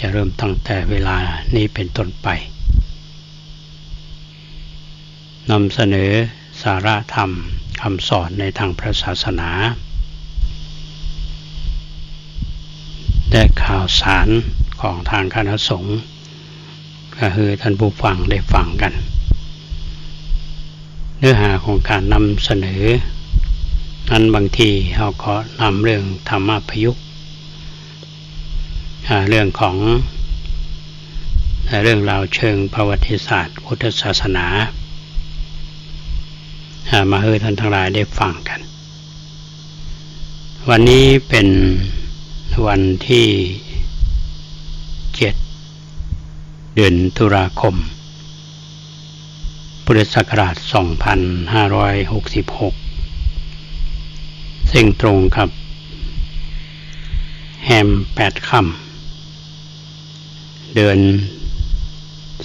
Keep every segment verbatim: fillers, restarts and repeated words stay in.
จะเริ่มตั้งแต่เวลานี้เป็นต้นไป นำเสนอสาระธรรมคำสอนในทางพระศาสนา และข่าวสารของทางคณะสงฆ์ หื้อท่านผู้ฟังได้ฟังกั๋น เนื้อหาของการนำเสนอนั้นบางทีเฮาก็นำเรื่องธรรมประยุกต์ อ่า เรื่องของ อ่า เรื่องราวเชิงประวัติศาสตร์พุทธศาสนา อ่า มาหื้อท่านตังหลายได้ฟังกั๋น วันนี้เป๋นวันตี้เจ็ด เดือนตุลาคม พุทธศักราชสองพันห้าร้อยหกสิบหก เซ่งตรงกับแฮมแปดค่ำ เดือน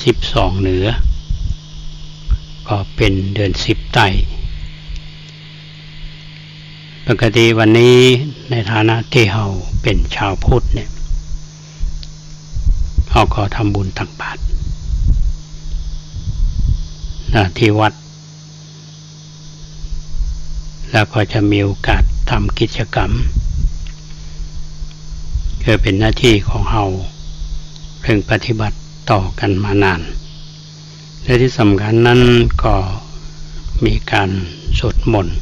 สิบสองเหนือ ก็เป๋นเดือนสิบใต้ ปกติวันนี้ในฐานะตี้เฮาเป๋นชาวพุทธเนี่ย เฮาก็ทำบุญตักบาตร นะ ตี้วัด แล้วก็จะมีโอกาสทำกิจกรรม คือเป๋นหน้าตี้ของเฮา เซิ่งปฏิบัติต่อกั๋นมานาน และตี้สำคัญนั้นก็มีก๋านสวดมนต์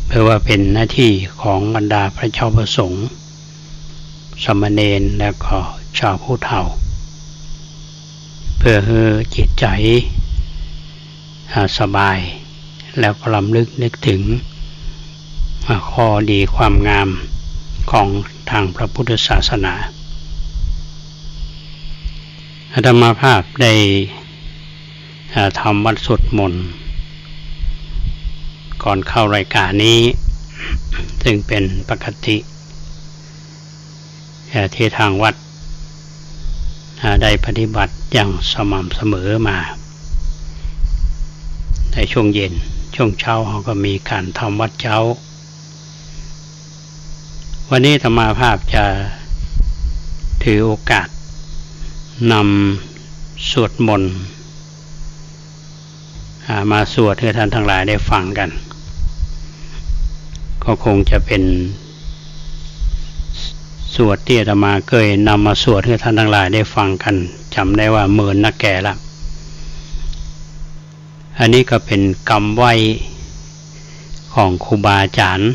เปื้อว่าเป๋นหน้าตี้ของบรรดาพระเจ้าพระสงฆ์ สามเณร แล้วก็ชาวพุทธเฮา เปื้อหื้อจิตใจ๋ อ่า สบาย แล้วก็รำลึกนึกเถิง อ่า ข้อดีความงามของตางพระพุทธศาสนา อาตมาภาพได้ อ่า ทำวัตรสวดมนต์ ก่อนเข้ารายก๋านนี้ เซิ่งเป๋นปกติ เอ่อ ตี้ตางวัด อ่า ได้ปฏิบัติอย่างสม่ำเสมอมา ในช่วงเย็น ช่วงเจ๊าเฮาก็มีก๋านทำวัตรเจ๊า วันนี้อาตมาภาพจะถือโอกาสนำสวดมนต์ อ่า มาสวดหื้อท่านตังหลายได้ฟังกั๋น ก็คงจะเป๋นสวดตี้อาตมาเกยนำมาสวดหื้อท่านตังหลายได้ฟังกั๋น จ๋ำได้ว่าเมินนักแก่ละ อันนี้ก็เป๋นกำไหว้ของครูบาอาจ๋ารย์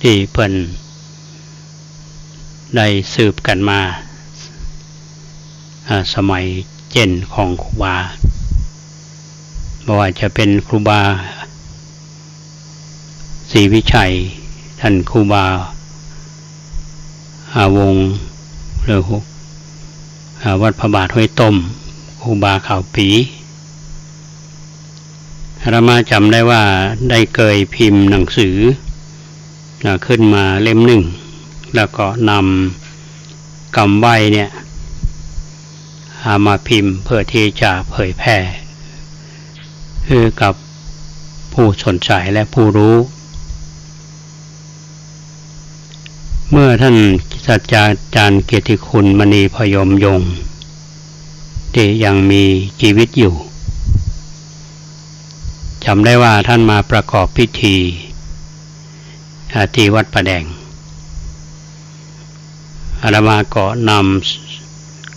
ตี้เปิ้น ได้สืบกั๋นมา อ่า สมัยเจ๋นของครูบา บ่ว่าจะเป๋นครูบาศรีวิชัย ต้านครูบา อ่า วงศ์ หรือ อ่า วัดพระบาทห้วยต้ม ครูบาขาวปี อาตมาจ๋ำได้ว่าได้เกยพิมพ์หนังสือ นะ ขึ้นมาเล่มนึ่ง แล้วก็นำกำไหว้เนี่ย เอามาพิมพ์เพื่อตี้จะเผยแผ่หื้อกับผู้สนใจ๋และผู้ฮู้ เมื่อต้านศาสตราจารย์เกียรติคุณมณีพยมยงค์ตี้ยังมีจีวิตอยู่ จ๋ำได้ว่าต้านมาประกอบพิธี อ่า ตี้วัดป่าแดง อาตมาก็นำ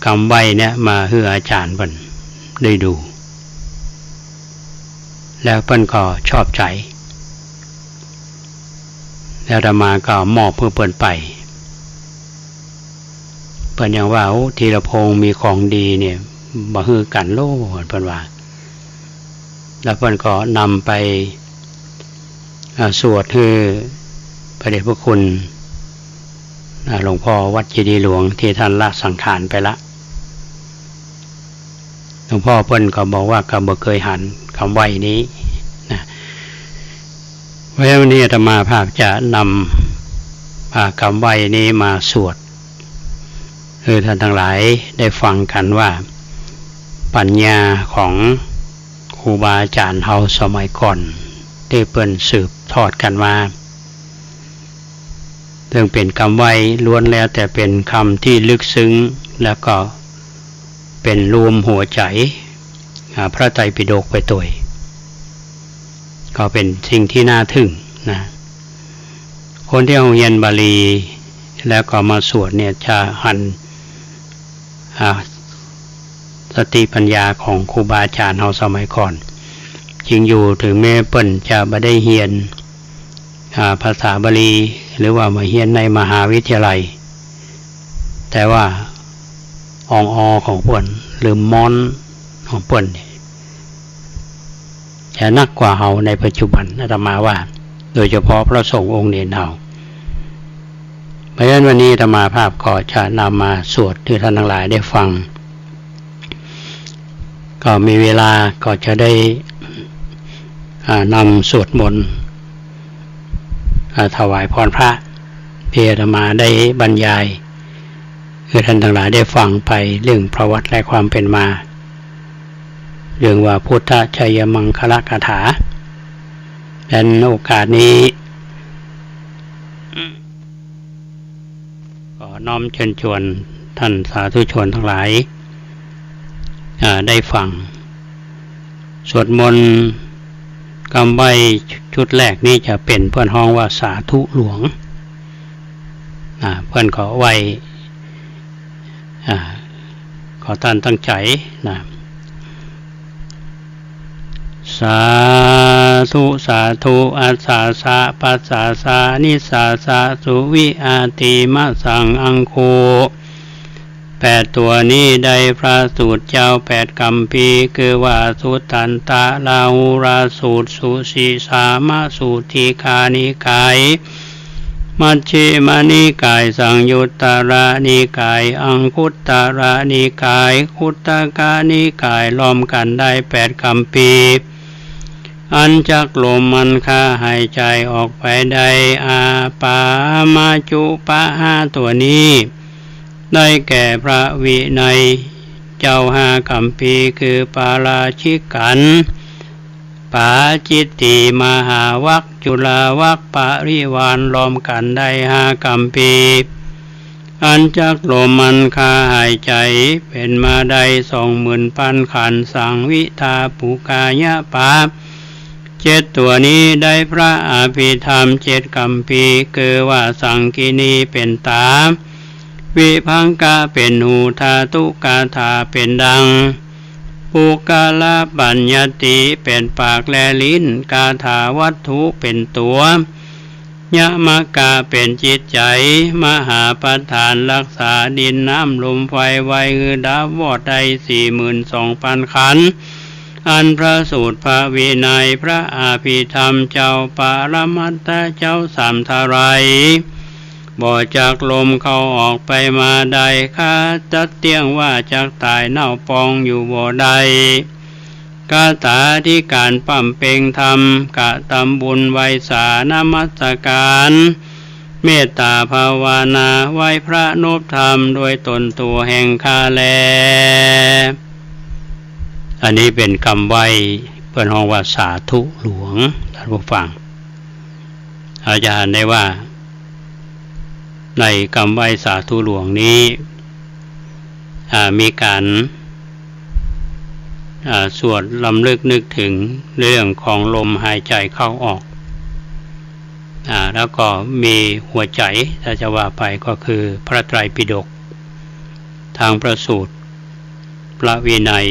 กำไหว้เนี่ยมาหื้ออาจ๋ารย์เปิ้นได้ดู แล้วเปิ้นก็ชอบใจ๋ แล้วอาตมาก็มอบหื้อเปิ้นไป เปิ้นยังว่า โอ้ ธีรพงษ์มีของดีเนี่ย บ่หื้อกั๋นโล เปิ้นว่า แล้วเปิ้นก็นำไป อ่า สวดหื้อพระเดชพระคุณ อ่า หลวงพ่อวัดเจดีย์หลวงตี้ต้านละสังขารไปละ หลวงพ่อเปิ้นก็บอกว่าก็บ่เกยหันกำไหว้นี้นะ เพราะฉะนั้นวันนี้อาตมาภาพจะนำ อ่า กำไหว้นี้มาสวด หื้อท่านตังหลายได้ฟังกั๋นว่า ปัญญาของครูบาอาจ๋ารย์เฮาสมัยก่อนตี้เปิ้นสืบทอดกั๋นมา ซึ่งเป๋นกำไหว้ล้วนแล้วแต่เป๋นกำตี้ลึกซึ้ง แล้วก็เป๋นรวมหัวใจ๋ อ่า พระไตรปิฎกไปตวย ก็เป๋นสิ่งตี้น่าทึ่งนะ คนตี้เฮาเฮียนบาลีแล้วก็มาสวดเนี่ยจะหัน อ่า สติปัญญาของครูบาอาจ๋ารย์เฮาสมัยก่อน จริงอยู่เถิงแม้เปิ้นจะบ่ได้เฮียน อ่า ภาษาบาลี หรือว่ามาเฮียนในมหาวิทยาลัย แต่ว่าอ่องออของเปิ้น หรือม้อนของเปิ้นนี่ จะนักกว่าเฮาในปัจจุบัน อาตมาว่า โดยเฉพาะพระสงฆ์องค์เณรเฮา เพราะฉะนั้นวันนี้อาตมาภาพก็จะนำมาสวดหื้อท่านตังหลายได้ฟัง ก็มีเวลาก็จะได้ อ่า นำสวดมนต์ อ่า ถวายพรพระ ตี้อาตมาได้บรรยาย หื้อท่านตังหลายได้ฟังไปเรื่องประวัติและความเป๋นมา เรื่องว่าพุทธชัยมังคลคาถา ดังนั้นโอกาสนี้ ขอน้อมเจิญจวนท่านสาธุชนตังหลาย อ่า ได้ฟัง สวดมนต์กำไหว้ชุดแรกนี้จะเป๋นเปิ้นฮ้องว่าสาธุหลวง อ่า เปิ้นก็ไหว้ อ่า ขอต้านตั้งใจ๋นะ สาธุ สาธุ อัสสาสะ ปัสสาสะ นิสสาสะ สุวิอาติมะสัง อังคู แปดตั๋วนี้ได้พระสูตรเจ้าแปดกัมภีร์ คือว่าสุตตันตะลาหุลสูตร สุสีสามสูตร ทีฆานิกาย มัชฌิมนิกาย สังยุตตรนิกาย อังคุตตรนิกาย คุตตกนิกาย รวมกั๋นได้แปดกัมภีร์ อันจักลมอันข้าหายใจ๋ออกไปได้ อาปามาจุปะห้าตั๋วนี้ ได้แก่พระวินัยเจ้าห้ากัมภีร์ คือปาราชิกขันธ์ ปาจิตติ มหาวัก จุลาวัก ปริวาน รวมกั๋นได้ห้ากัมภีร์ อันจักลมอันข้าหายใจ๋เป๋นมาได้สองหมื่นปันขันธ์ สังวิทาปุกายะปา เจ็ดตั๋วนี้ได้พระอภิธรรมเจ็ดกัมภีร์ คือว่าสังคิณีเป๋นต๋า วิภังคะเป๋นหู ธาตุกาถาเป๋นดัง ปุคคละปัญญัตติเป๋นปากและลิ้น คาถาวัตถุเป๋นตั๋ว ยมกะเป๋นจิตใจ๋ มหาประธานรักษาดินน้ำลมไฟไว้หื้อดับวอดได้สี่หมื่นสองปันขันธ์ อันพระสูตรพระวินัยพระอภิธรรมเจ้าปรมัตถะเจ้าสามทลาย บ่จักลมเข้าออกไปมาได้ ขจัดเตี้ยงว่าจักต๋ายเน่าปองอยู่บ่ได้ คาถาอธิการปำเป็งธรรม กระตำบุญไหว้สานมัสการ เมตตาภาวนาไหว้พระนบธรรมด้วยตนตั๋วแห่งข้าแล อันนี้เป๋นกำไหว้เปิ้นฮ้องว่าสาธุหลวง ท่านผู้ฟัง เฮาจะหันได้ว่า ในกำไหว้สาธุหลวงนี้ อ่า มีก๋าน อ่า สวดรำลึกนึกเถิงเรื่องของลมหายใจ๋เข้าออก อ่า แล้วก็มีหัวใจ๋ ถ้าจะว่าไปก็คือพระไตรปิฎก ทั้งพระสูตร พระวินัย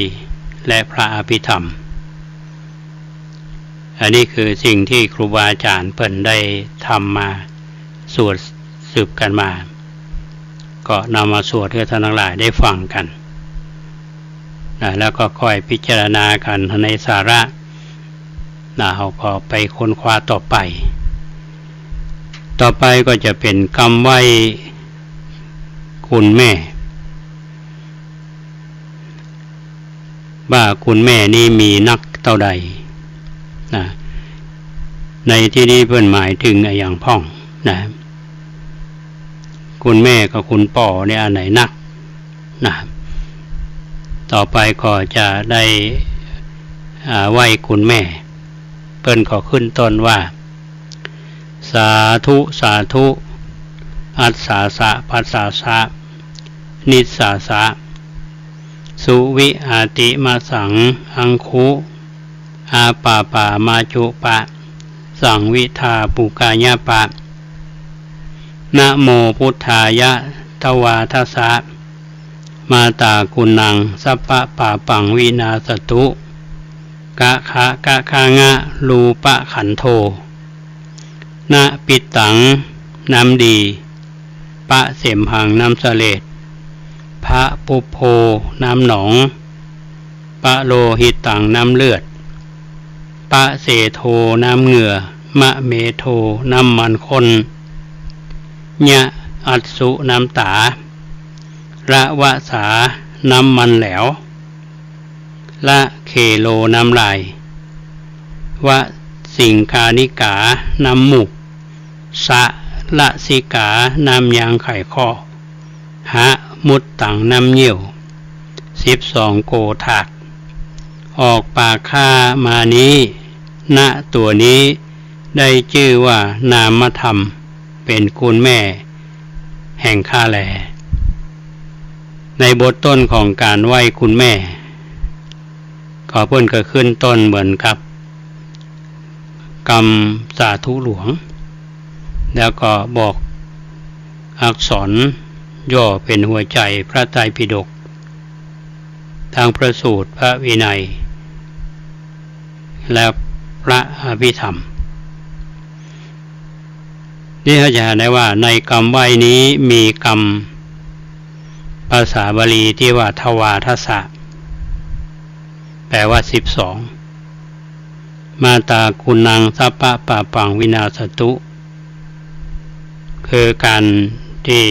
และพระอภิธรรม อันนี้คือสิ่งตี้ครูบาอาจ๋ารย์เปิ้นได้ทำมา สวดสืบกั๋นมา ก็นำมาสวดหื้อท่านตังหลายได้ฟังกั๋นนะ แล้วก็ค่อยพิจารณากั๋นในสาระนะ เฮาก็ไปค้นคว้าต่อไป ต่อไปก็จะเป๋นกำไหว้คุณแม่ ว่าคุณแม่นี้มีนักเต้าใดนะ ในตี้นี้เปิ้นหมายเถิงอะหยังพ่องนะ คุณแม่กับคุณป้อเนี่ยอันไหนนักนะ ต่อไปก็จะได้ อ่า ไหว้คุณแม่ เปิ้นก็ขึ้นต้นว่า สาธุ สาธุ อัสสาสะ ปัสสาสะ นิสสาสะ สุวิอาติมะสัง อังคุ อาปาปามาจุปะ สังวิทาปุกายะปะ นะโมพุทธายะ ทวาทสะ มาตากุณัง สัพพะปาปัง วินาสสตุ กะขะกะขะงะ รูปะขันโธ นะปิตตัง น้ำดี ปะเสมหัง น้ำเสลด พะปุพโพ น้ำหนอง ปะโลหิตัง น้ำเลือด ปะเสโท น้ำเหงื่อ มะเมโท น้ำมันข้น ยะอัสสุ น้ำต๋า ระวะสา น้ำมันแหลว ละเคโล น้ำลาย วะสิงคานิกา น้ำมูก สะละสิกา น้ำยางไขข้อ หะมุตตัง น้ำเยี่ยว สิบสองโกฏาก ออกปากข้ามานี้ ณ ตั๋วนี้ ได้จื้อว่านามธรรม เป๋นคุณแม่แห่งข้าแล ในบทต้นของการไหว้คุณแม่ ก็เปิ้นก็ขึ้นต้นเหมือนกับกำสาธุหลวง แล้วก็บอกอักษรย่อเป๋นหัวใจ๋พระไตรปิฎก ทั้งพระสูตร พระวินัย และพระอภิธรรม นี่เฮาจะหันได้ว่าในกำไหว้นี้มีกำภาษาบาลีตี้ว่า ทวาทสะ แปลว่า สิบสอง มาตากุณัง สัพพะปาปัง วินาสสตุ คือการตี้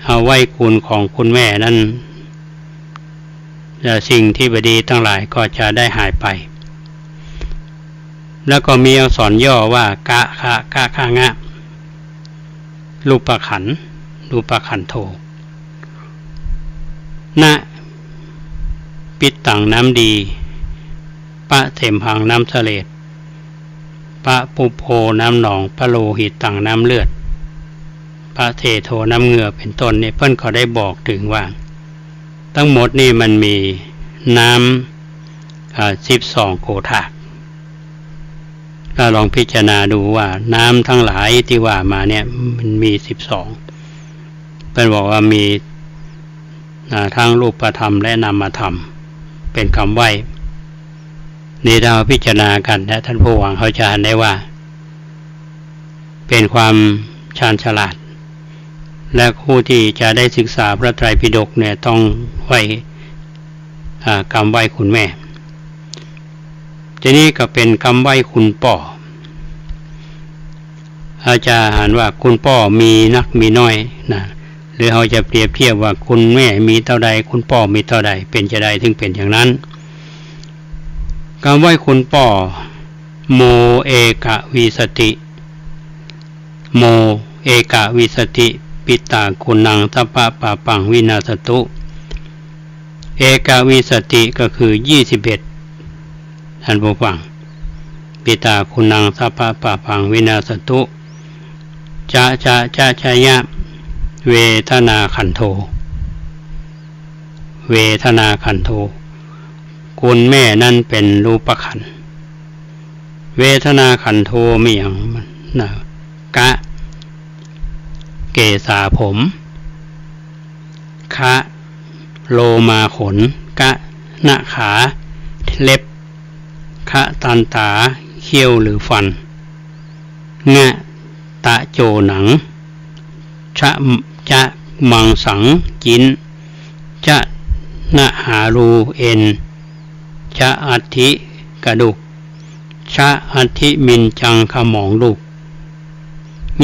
เอาไหว้คุณของคุณแม่นั้น และสิ่งที่บ่ดีตังหลายก็จะได้หายไป แล้วก็มีอักษรย่อว่า กะขะกะขะงะ รูปขันธ์ รูปขันโธ นะปิตตัง น้ำดี ปะเสมหัง น้ำเสลด ปะปุพโพ น้ำหนอง ปะโลหิตัง น้ำเลือด ปะเสโท น้ำเหงื่อ เป๋นต้นนี่ เปิ้นก็ได้บอกเถิงว่า ตึงหมดนี่มันมีน้ำ อ่า สิบสองโกฏาก ถ้าลองพิจารณาดูว่าน้ำตังหลายตี้ว่ามาเนี่ยมันมีสิบสอง เปิ้นบอกว่ามี อ่า ทั้งรูปธรรมและนามธรรม เป๋นกำไหว้ นี่ถ้าเฮาพิจารณากั๋นนะ ต้านผู้ฟังเขาจะหันได้ว่า เป๋นความชาญฉลาด และผู้ตี้จะได้ศึกษาพระไตรปิฎกเนี่ยต้องไหว้ อ่า กำไหว้คุณแม่ ทีนี้ก็เป๋นกำไหว้คุณป้อ เฮาจะหันว่าคุณป้อมีนักมีน้อยนะ หรือเฮาจะเปรียบเทียบว่าคุณแม่มีเต้าใด คุณป้อมีเต้าใด เป๋นจาใดถึงเป๋นอย่างนั้น กำไหว้คุณป้อ โมเอกวิสสติ โมเอกวิสสติ ปิตตากุณัง สัพพะปาปัง วินาสสตุ เอกวิสสติก็คือยี่สิบเอ็ด ท่านผู้ฟัง ปิตตากุณัง สัพพะปาปัง วินาสสตุ จะจะจะจะยะ เวทนาขันโธ เวทนาขันโธ คุณแม่นั้นเป๋นรูปขันธ์ เวทนาขันโธมีหยังนะ กะ เกศาผม คะ โลมาขน กะ นะขา เล็บ คะ ตันตา เขี้ยวหรือฟัน งะ ตะโจ หนัง ชะ จะ มังสัง จิ๊น จะ นะหารู เอ็น จะ อัฐิ กระดูก ชะ อัฐิ มิญจัง ขมองลูก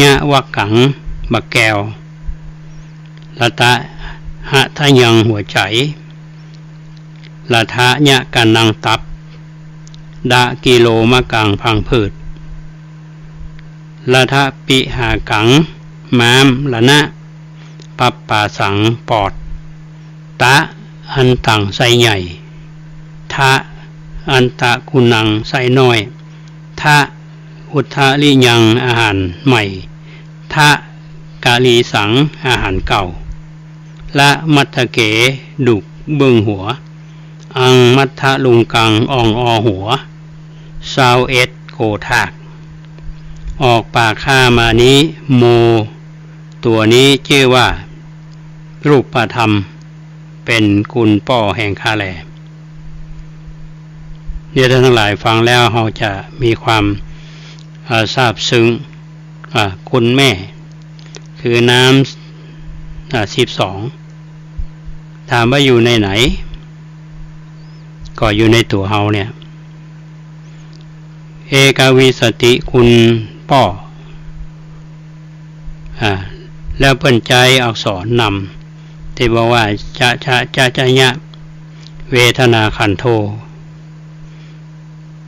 ยะ วะกัง บักแก้ว ละทะ หะทะยัง หัวใจ๋ ละทะ ยะ กะนัง ตับ ดะ กิโลมะกัง พังผืด ละทะ ปิหากัง ม้าม ละนะ ปัปปาสัง ปอด ตะ อันตัง ไส้ใหญ่ ทะ อันตะกุณัง ไส้น้อย ทะ อุทะริยัง อาหารใหม่ ทะ กะลีสัง อาหารเก่า ละมัตถเก ดูกเบื้องหัว อังมัทธลุงกัง อ่องอหัว ซาวเอ็ด โกธาตุ ออกปากข้ามานี้ โม ตั๋วนี้จื้อว่า รูปธรรม เป๋นกุลป้อแห่งข้าแล เนี่ย ท่านตังหลายฟังแล้วเฮาจะมีความ เอ่อ ซาบซึ้ง อ่า กุลแม่ คือน้ำ อ่า สิบสอง ถามว่าอยู่ในไหน ก็อยู่ในตั๋วเฮาเนี่ย เอกวิสสติ กุลป้อ อ่า แล้วเปิ้นใจ๊อักษรนำ ตี้บอกว่า จะ จะ จะ จะ ยะ เวทนาขันโธ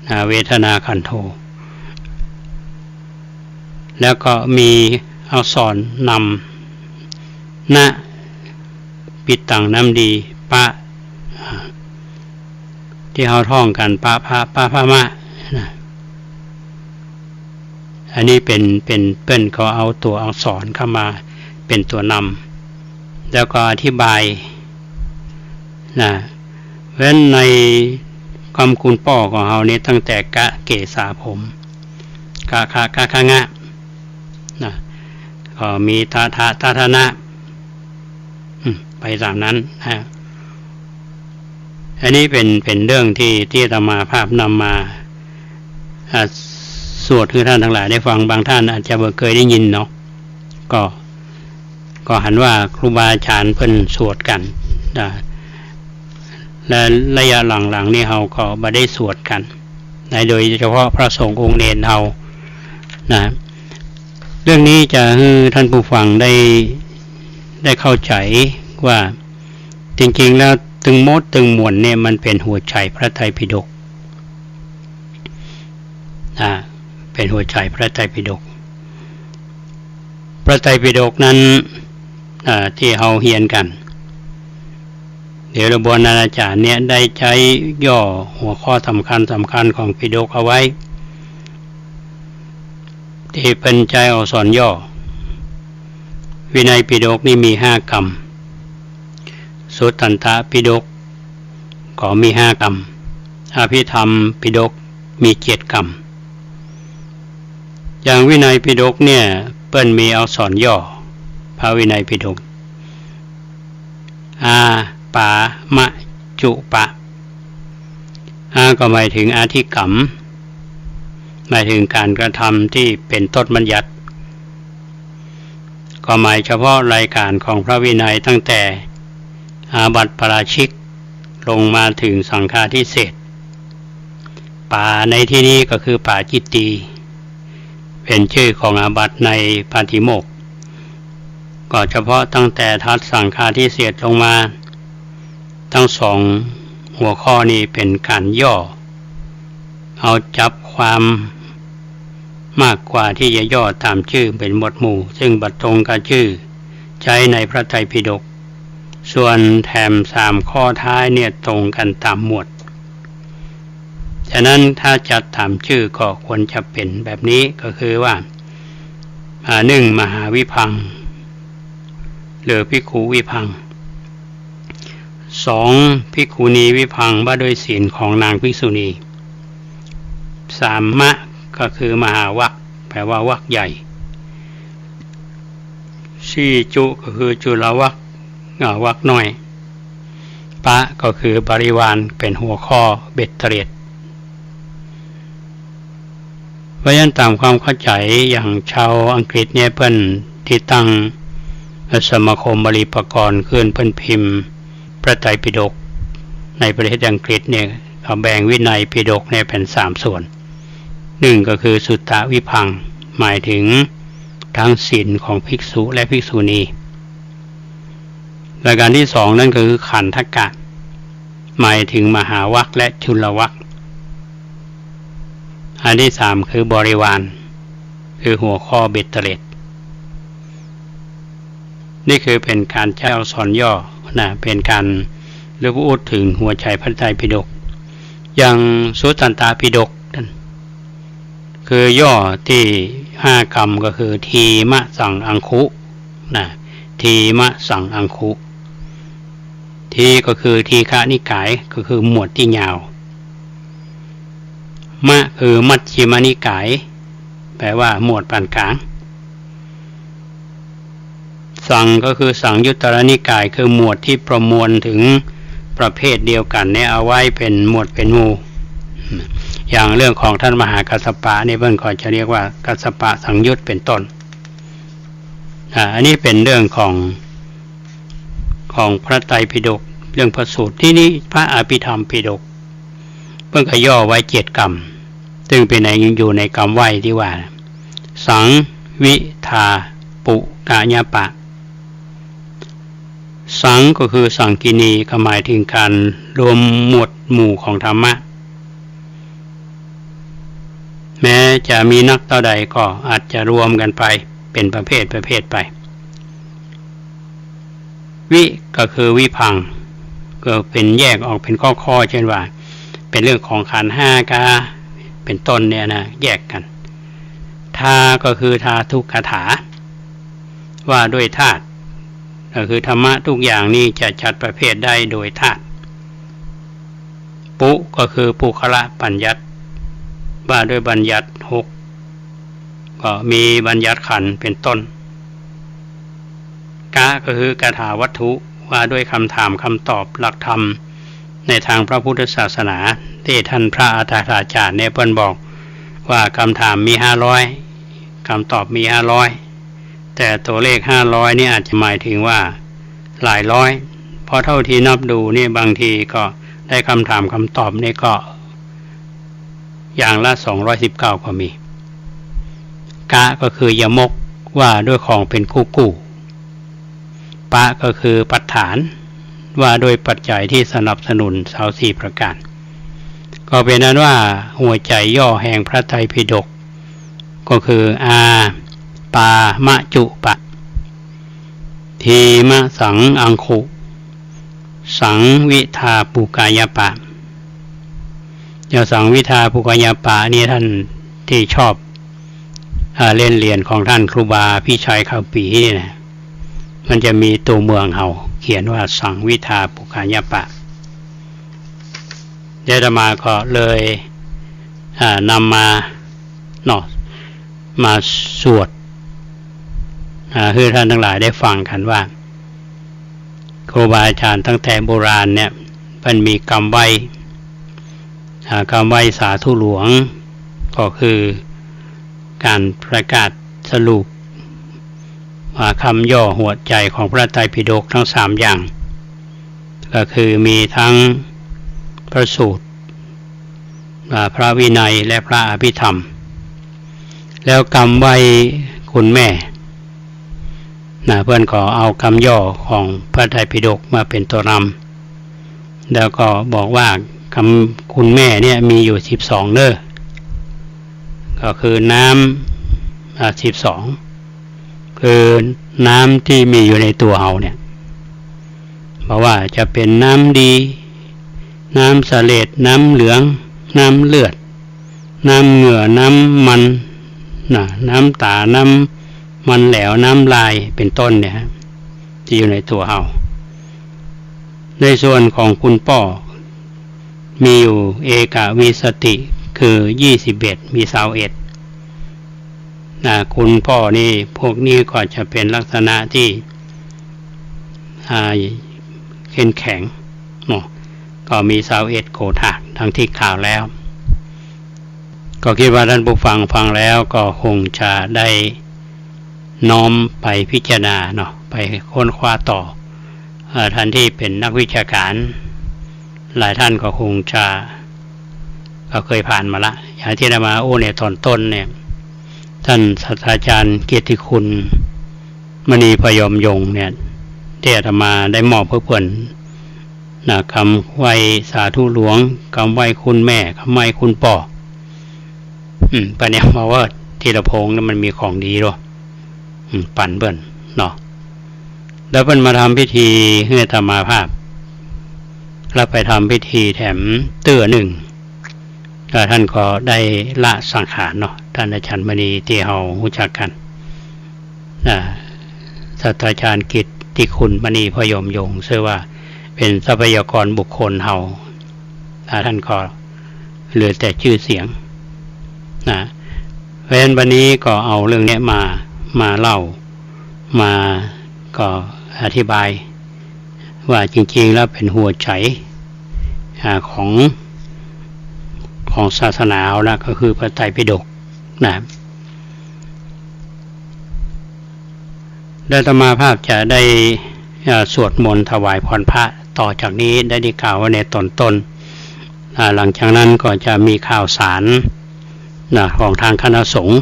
อ่า เวทนาขันโธ แล้วก็มีอักษรนำ นะ ปิดตังน้ำดี ปะ อ่า ตี้เฮาท่องกั๋น ปะ พะ ปะ พะ มะ นะ อันนี้เป๋น เป๋น เปิ้นก็เอาตั๋วอักษรเข้ามาเป๋นตั๋วนำ แล้วก็อธิบาย นะ เพราะฉะนั้นในกำกุลป้อของเฮานี้ ตั้งแต่กะ เกศา ผม กะ ขะ กะ ขะ งะ นะ ก็มีทะ ทะ ทะ ทะ นะ อืม ไปต๋ามนั้นนะ อันนี้เป๋น เป๋นเรื่องตี้ ตี้อาตมาภาพนำมา อ่า สวดหื้อท่านตังหลายได้ฟัง บางท่านอาจจะบ่เกยได้ยินเนาะ ก็ ก็หันว่าครูบาอาจ๋ารย์เปิ้นสวดกั๋น อ่า และระยะหลังๆ นี่เฮาก็บ่ได้สวดกั๋น นะ โดยเฉพาะพระสงฆ์องค์เณรเฮา นะ เรื่องนี้จะหื้อท่านผู้ฟังได้ ได้เข้าใจ๋ว่า จริงๆ แล้วตึงหมดตึงมวลเนี่ย มันเป๋นหัวใจ๋พระไตรปิฎก อ่า เป๋นหัวใจ๋พระไตรปิฎก พระไตรปิฎกนั้น อ่า ตี้เฮาเฮียนกั๋น เดี๋ยวหลวงปู่นานาจ๋ารย์เนี่ยได้ใจ๊ย่อหัวข้อสำคัญสำคัญของปิฎกเอาไว้ ตี้เปิ้นใจ๊อักษรย่อ วินัยปิฎกนี่มีห้ากำ สุตตันตปิฎกก็มีห้ากำ อภิธรรมปิฎกมีเจ็ดกำ อย่างวินัยปิฎกเนี่ย เปิ้นมีอักษรย่อ พระวินัยปิฎก อา ปา มะ จุ ปะ อา ก็หมายถึงอธิกรรม หมายถึงการกระทำที่เป็นต้นบัญญัติ ก็หมายเฉพาะรายการของพระวินัยตั้งแต่อาบัติปาราชิกลงมาถึงสังฆาทิเศษ ปาในที่นี้ก็คือปาจิตตีย์ เป๋นจื้อของอาบัติในปาฏิโมกข์ ก็เฉพาะตั้งแต่ทัศสังฆาทิเศษลงมา ตึงสองหัวข้อนี้เป๋นการย่อ เอาจับความมากกว่าตี้จะย่อต๋ามจื้อเป๋นหมวดหมู่ ซึ่งบ่ตรงกับจื้อใจ๊ในพระไตรปิฎก ส่วนแถมสามข้อท้ายเนี่ยตรงกั๋นต๋ามหมวด ฉะนั้นถ้าจัดต๋ามจื้อก็ควรจะเป๋นแบบนี้ ก็คือว่า อ่า หนึ่ง มหาวิภังค์ หรือภิกขุวิภังค์ สอง ภิกขุณีวิภังค์ ว่าด้วยศีลของนางภิกษุณี สาม มะ ก็คือมหาวรรค แปลว่าวรรคใหญ่ สี่ จุ ก็คือจุลวรรค อ่า วรรคน้อย ปะ ก็คือบริวาร เป๋นหัวข้อเบ็ดเตร็ด เพราะฉะนั้นต๋ามความเข้าใจ๋อย่างชาวอังกฤษเนี่ย เปิ้นตี้ตั้งสมาคมบาลีปกรณ์ขึ้น เปิ้นพิมพ์พระไตรปิฎกในประเทศอังกฤษเนี่ย เขาแบ่งวินัยปิฎกเนี่ยเป๋นสามส่วน หนึ่ง ก็คือสุตตวิภังค์ หมายถึงทั้งศีลของภิกษุและภิกษุณี รายการที่สองนั้นก็คือขันธกะ หมายถึงมหาวรรคและจุลวรรค อันที่สามคือบริวาร คือหัวข้อเบ็ดเตร็ด นี่คือเป๋นการใจ๊อักษรย่อนะ เป๋นการระบุถึงหัวใจ๋พระไตรปิฎก อย่างสุตตันตปิฎกนั้น คือย่อตี้ห้ากำ ก็คือ ทีมะสังอังคุ นะ ทีฆะสังอังคุ ทีก็คือทีฆนิกาย ก็คือหมวดตี้ยาว มะคือมัชฌิมนิกาย แปลว่าหมวดปานก๋าง สังก็คือสังยุตตรนิกาย คือหมวดตี้ประมวลเถิงประเภทเดียวกั๋นเนี่ย เอาไว้เป๋นหมวดเป๋นหมู่ อย่างเรื่องของต้านมหากัสสปะนี่ เปิ้นก็จะเรียกว่ากัสสปะสังยุตเป๋นต้น อ่า อันนี้เป๋นเรื่องของ ของพระไตรปิฎก เรื่องพระสูตร ตี้นี้พระอภิธรรมปิฎก เปิ้นก็ย่อไว้เจ็ดกำ ซึ่งเป๋นใน อยู่ในกำไหว้ตี้ว่า สังวิทาปุกะยะปะ สังก็คือสังกิณี ก็หมายเถิงก๋านรวมหมวดหมู่ของธรรมะ แม้จะมีนักเต้าใดก็อาจจะรวมกั๋นไปเป๋นประเภทประเภทไป วิก็คือวิภังค์ ก็เป๋นแยกออกเป๋นข้อๆ เจ้นว่า เป๋นเรื่องของขันธ์ห้ากา เป๋นต้นเนี่ยนะ แยกกั๋น ทาก็คือทาตุกถา ว่าด้วยธาตุ ก็คือธรรมะทุกอย่างนี่จะจัดประเภทได้โดยธาตุ ปุก็คือปุคละบัญญัติ ว่าด้วยบัญญัติหก ก็มีบัญญัติขันธ์เป๋นต้น กะก็คือกถาวัตถุ ว่าด้วยกำถามกำตอบหลักธรรมในตางพระพุทธศาสนา ตี้ต้านพระอัฏฐกถาจารย์เนี่ยเปิ้นบอกว่ากำถามมีห้าร้อย กำตอบมีห้าร้อย แต่ตั๋วเลขห้าร้อยนี่อาจจะหมายเถิงว่าหลายร้อย เพราะเต้าตี้นับดูนี่บางทีก็ได้กำถามกำตอบนี่ก็อย่างละสองร้อยสิบเก้าก็มี กะก็คือยมก ว่าด้วยของเป๋นกู้ๆ ปะก็คือปัจฐาน ว่าด้วยปัจจัยตี้สนับสนุนซาวสี่ประก๋าน ก็เป๋นอันว่าหัวใจ๋ย่อแห่งพระไตรปิฎก ก็คือ อา ปา มะ จุ ปะ ทีฆะสังอังคุ สังวิทาปุกะยะปะ อย่างสังวิทาปุกะยะปะนี่ต้านตี้ชอบ อ่า เล่นเหรียญของต้านครูบาพิชัยคำปีนี่นะ มันจะมีตั๋วเมืองเฮาเขียนว่าสังวิทาปุกะยะปะ เดี๋ยวอาตมาก็เลย อ่า นำมาเนาะ มาสวด อ่า หื้อต้านตังหลายได้ฟังกั๋นว่า ครูบาอาจ๋ารย์ตั้งแต่โบราณเนี่ย เปิ้นมีกำไหว้ อ่า กำไหว้สาธุหลวง ก็คือก๋านประกาศสรุป อ่า กำย่อหัวใจ๋ของพระไตรปิฎกตังสามอย่าง ก็คือมีตังพระสูตร อ่า พระวินัย และพระอภิธรรม แล้วกำไหว้คุณแม่ นะ เปิ้นก็เอากำย่อของพระไตรปิฎกมาเป๋นตั๋วนำ แล้วก็บอกว่ากำคุณแม่เนี่ยมีอยู่สิบสองเน่อ ก็คือน้ำ อ่า สิบสอง คือน้ำตี้มีอยู่ในตั๋วเฮาเนี่ย บ่ว่าจะเป๋นน้ำดี น้ำเสลด น้ำเหลือง น้ำเลือด น้ำเหงื่อ น้ำมัน นะ น้ำต๋า น้ำมันแหลว น้ำลาย เป๋นต้นเนี่ย ตี้อยู่ในตั๋วเฮา ในส่วนของคุณป้อ มีอยู่เอกวิสสติ คือยี่สิบเอ็ด มีซาวเอ็ด นะ คุณป้อนี่ พวกนี้ก็จะเป๋นลักษณะตี้ อ่า เข้มแข็งเนาะ ก็มีซาวเอ็ดโกฏะ ดังตี้กล่าวแล้ว ก็กึ๊ดว่าต้านผู้ฟังฟังแล้วก็คงจะได้น้อมไปพิจารณาเนาะ ไปค้นคว้าต่อ เอ่อ ต้านตี้เป๋นนักวิชาก๋าน หลายต้านก็คงจะ ก็เกยผ่านมาละ อย่างตี้อาตมาอู้ในต๋อนต้นเนี่ย ต้านศาสตราจ๋ารย์เกียรติคุณ มณีพยอมยงค์เนี่ย ตี้อาตมาได้มอบหื้อเปิ้น นะ กำไหว้สาธุหลวง กำไหว้คุณแม่ กำไหว้คุณป้อ อืม ปะเนี่ยมาว่าธีรพงษ์นี่มันมีของดีด้วย อืม ปั๋นเปิ้นเนาะ แล้วเปิ้นมาทำพิธีหื้ออาตมาภาพ แล้วไปทำพิธีแถมเตื้อนึ่ง แล้วต้านก็ได้ละสังขารเนาะ ต้านอาจ๋ารย์มณีตี้เฮาฮู้จักกั๋น นะ ส ศาสตราจารย์กิตติคุณมณีพยมยงค์ ซึ่งว่าเป๋นทรัพยากรบุคคลเฮา อ่า ต้านก็เหลือแต่จื้อเสียงนะ เพราะฉะนั้นวันนี้ก็เอาเรื่องเนี้ยมา มาเล่า มาก็อธิบาย ว่าจริงๆ แล้วเป๋นหัวใจ๋ อ่า ของ ของศาสนาเฮานะ ก็คือพระไตรปิฎกนะ และอาตมาภาพจะได้ อ่า สวดมนต์ถวายพรพระต่อจากนี้ ได้ได้กล่าวไว้ในตอนต้น อ่า หลังจากนั้นก็จะมีข่าวสารนะ ของทางคณะสงฆ์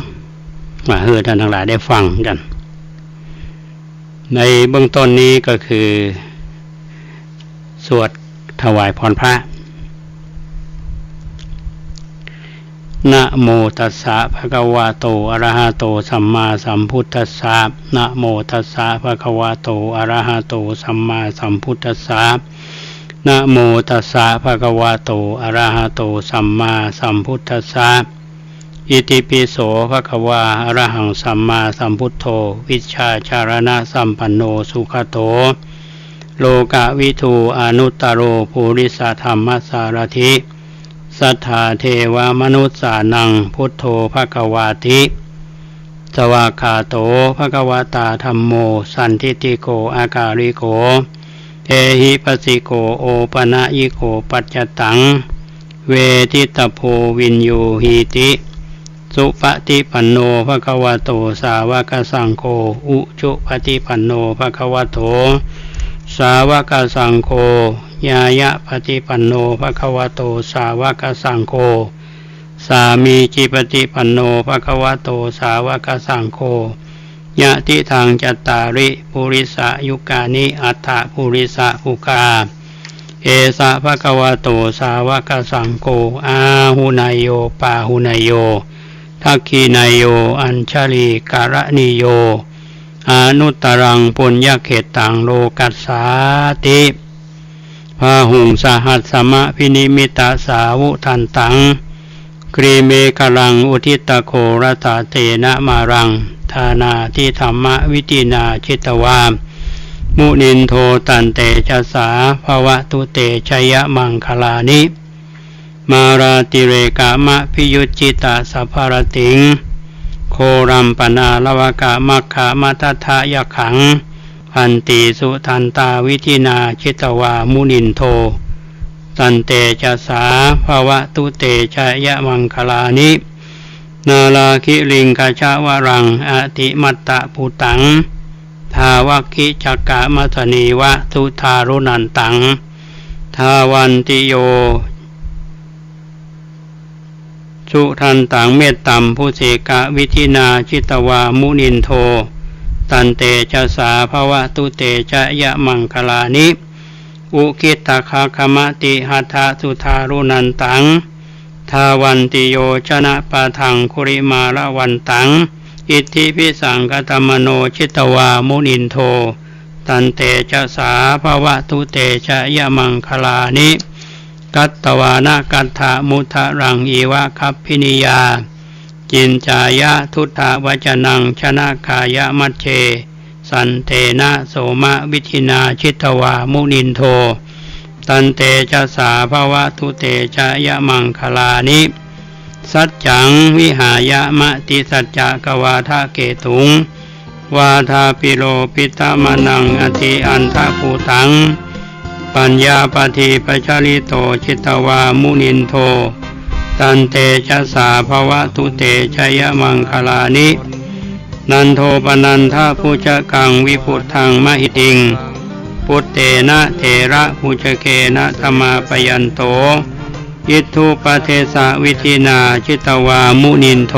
มาหื้อท่านตังหลายได้ฟังกั๋น ในเบื้องต้นนี้ก็คือ สวดถวายพรพระ นะโมตัสสะ ภะคะวะโต อะระหะโต สัมมาสัมพุทธัสสะ นะโมตัสสะ ภะคะวะโต อะระหะโต สัมมาสัมพุทธัสสะ นะโมตัสสะ ภะคะวะโต อะระหะโต สัมมาสัมพุทธัสสะ อิติปิโส ภะคะวา อะระหัง สัมมาสัมพุทโธ วิชชาจารณะสัมปันโน สุขะโต โลกะวิทู อนุตตะโร ปุริสะธัมมะสารถิ สัตถาเทวะมนุสสานัง พุทโธ ภะคะวาติ สวากขาโต ภะคะวะตา ธัมโม สันทิฏฐิโก อะกาลิโก เอหิปัสสิโก โอปะนะยิโก ปัจจตัง เวทิตะโพ วิญญูหีติ สุปะติปันโน ภะคะวะโต สาวะกะสังโฆ อุจุปะติปันโน ภะคะวะโต สาวะกะสังโฆ ญาญะปะติปันโน ภะคะวะโต สาวะกะสังโฆ สามีจิปะติปันโน ภะคะวะโต สาวะกะสังโฆ ยะติทัง จัตตาริ ปุริสะยุกานิ อัตถะ ปุริสะปุคคา เอสะ ภะคะวะโต สาวะกะสังโฆ อาหุเนยโย ปาหุเนยโย ทักขิเนยโย อัญชลีกะระณีโย อนุตตะรัง ปุญญะเขตตัง โลกัสสาติ บาหุง สหัสสะมะภินิมมิตะสาวุธันตัง กรีเมขะลัง อุทิตะโขรสาเสนะมารัง ดานาทิธัมมะวิธินา จิตวา มุนินโท ตันเตจะสา ภะวะตุเต ชะยะมังคะลานิ มาราติเรกะมะภิยุจจิตะสะพะระติง โครัมปะนาละวะกะมัคคะมะทัตถะยักขัง ขันติสุทันตาวิธินา จิตวา มุนินโท ตันเตจะสา ภะวะตุเต ชะยะมังคะลานิ นาลาคิริงคะชะวะรัง อะติมัตตะปุตตัง ทาวักขิจักกะมัสสะนีวะ สุทารุณันตัง ทาวันติโย สุทันตัง เมตตัมภุเสกะวิธินา จิตวา มุนินโท ตันเตจะสา ภะวะตุเต ชะยะมังคะลานิ อุกขิตตะคะคะมะติหัตถะสุทารุณันตัง ทาวันติโยจะนะปะทังคุริมาละวันตัง อิทธิภิสังคะตะมะโน จิตวา มุนินโท ตันเตจะสา ภะวะตุเต ชะยะมังคะลานิ กัตตวานะกัตถะมุทะรัง อีวะคัพภินิยา จินจายะทุตถะวัจจะนัง จะนะกายะมัจเจ สันเตนะโสมะวิธินา จิตวา มุนินโท ตันเตจะสา ภะวะตุเต ชะยะมังคะลานิ สัจจัง วิหายะ มะติสัจจะกวาทะเกตุง วาทาปิโลปิตะมะนัง อะติอันทะปุตตัง ปัญญาปะทีปะชะลิโต จิตวา มุนินโท ตันเตจะสา ภะวะตุเต ชะยะมังคะลานิ นันโทปะนันทะภุจจะกัง วิปุตตังมะหิติง ปุตเตนะเถระภุจจะเกนะ ตะมาปะยันโต อิทธุปะเทสะวิธินา จิตวา มุนินโท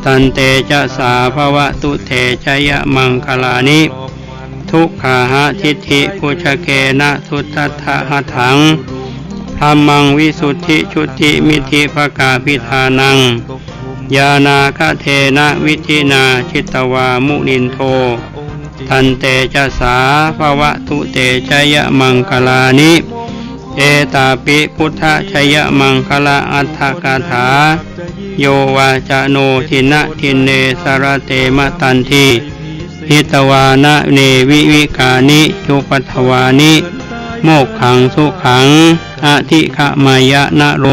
ตันเตจะสา ภะวะตุเต ชะยะมังคะลานิ ทุกขาหะทิฏฐิภุจจะเกนะ สุทัฏฐะหัตถัง ธัมมังวิสุทธิจุติมิทธิภะกะภิธานัง ญาณาคะเทนะวิธินา จิตวา มุนินโท ตันเตจะสา ภะวะตุเต ชะยะมังคะลานิ เอตาปิ พุทธชะยะมังคะละอัตถะกาถา โยวาจะโน ทินนะทินเน สะระเตมะ ตันที หิตวานะเนวิวิกานิ จุปัฏฐวานิ โมกขังสุขัง อธิกะมายะ นะโร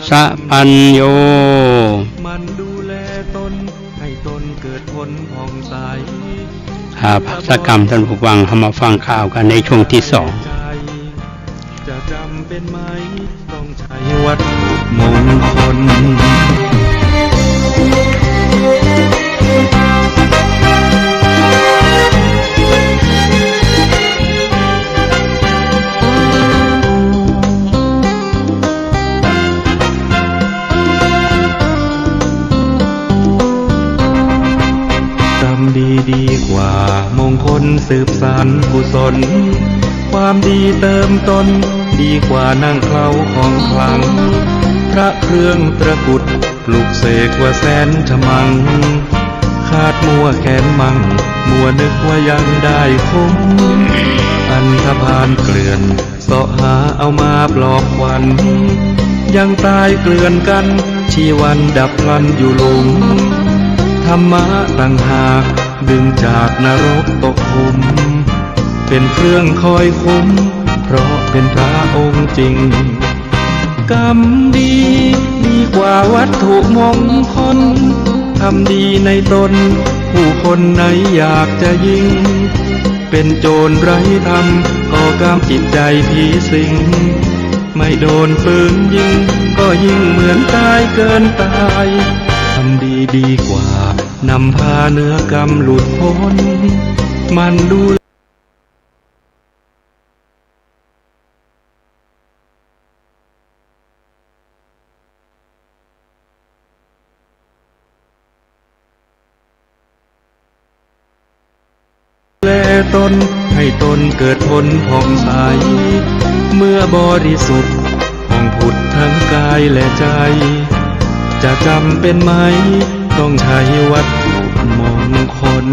สะปัญโญ มันดูแลตน ให้ตนเกิดผลผ่องใส อ่า พักสักกำ ท่านผู้ฟัง เฮามาฟังข่าวกั๋นในช่วงตี้สอง จะจ๋ำเป๋นไหม ต้องใจ๊วัตถุมงคล กรรมดีดีกว่ามงคลสืบสานกุศล ความดีเติมตนดีกว่านั่งเคล้าของขลัง พระเครื่องตะกรุดปลุกเสกว่าแสนฉมัง คาดมั่วแขนมั่ง มัวนึกว่ายังได้คุ้ม อันธพาลเกลื่อน เสาะหาเอามาปลอบขวัญ ยังตายเกลื่อนกั๋น ชีวันดับพลันอยู่หลุม ธรรมะต่างหาก ดึงจากนรกตกขุม เป๋นเครื่องคอยคุ้ม เพราะเป๋นพระองค์จริง กรรมดีดีกว่าวัตถุมงคล ทำดีในตน ผู้คนไหนอยากจะยิ่ง เป๋นโจรไร้ธรรม ก่อกรรมจิตใจ๋ผีสิง ไม่โดนปืนยิง ก็ยิ่งเหมือนตายเกินตาย ทำดีดีกว่า นำพาเนื้อกรรมหลุดพ้น หมั่นดู แลตน ให้ตนเกิดผลผ่องใส เมื่อบริสุทธิ์ ผ่องผุดทั้งกายและใจ จะจ๋ำเป๋นไหม ต้องใจ๊วัตถุมงคล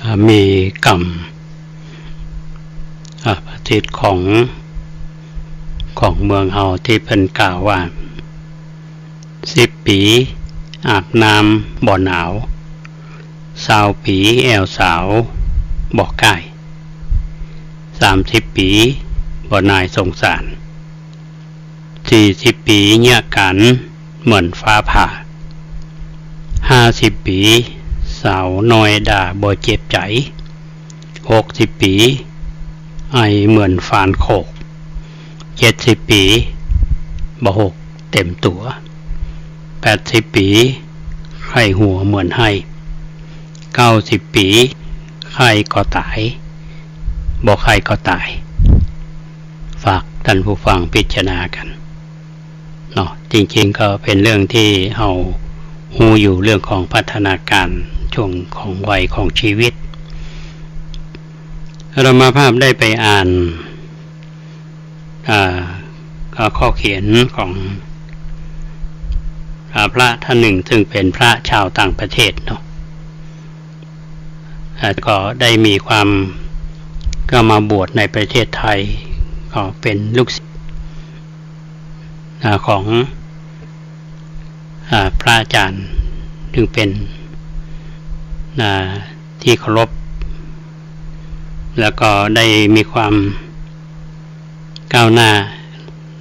อ่า มีกำ อ่า ประสิทธิ์ของ ของเมืองเฮาตี้เปิ้นกล่าวว่า สิบปี๋อาบน้ำบ่หนาว ซาวปี๋แอ่วสาวบ่ก้าย สามสิบปี๋บ่หน่ายสงสาร สี่สิบปี๋เยียะก๋านเหมือนฟ้าผ่า ห้าสิบปี๋สาวน้อยด่าบ่เจ็บใจ๋ หกสิบปี๋ไอเหมือนฟานโขก เจ็ดสิบปี๋บ่หกเต็มตั๋ว แปดสิบปี๋ไข้หัวเหมือนไห้ เก้าสิบปี๋ไข้ก็ต๋าย บ่ไข้ก็ต๋าย ฝากต้านผู้ฟังพิจารณากั๋นเนาะ จริงๆ ก็เป๋นเรื่องตี้เฮาฮู้อยู่ เรื่องของพัฒนาก๋านช่วงของวัยของชีวิต อาตมาภาพได้ไปอ่าน อ่า อ่า ข้อเขียนของ อ่า พระต้านนึ่ง ซึ่งเป๋นพระจาวต่างประเทศเนาะ อ่า ก็ได้มีความ ก็มาบวชในประเทศไทย ก็เป๋นลูกศิษย์ อ่า ของ อ่า พระอาจ๋ารย์ ซึ่งเป๋น อ่า ตี้เคารพ แล้วก็ได้มีความก้าวหน้า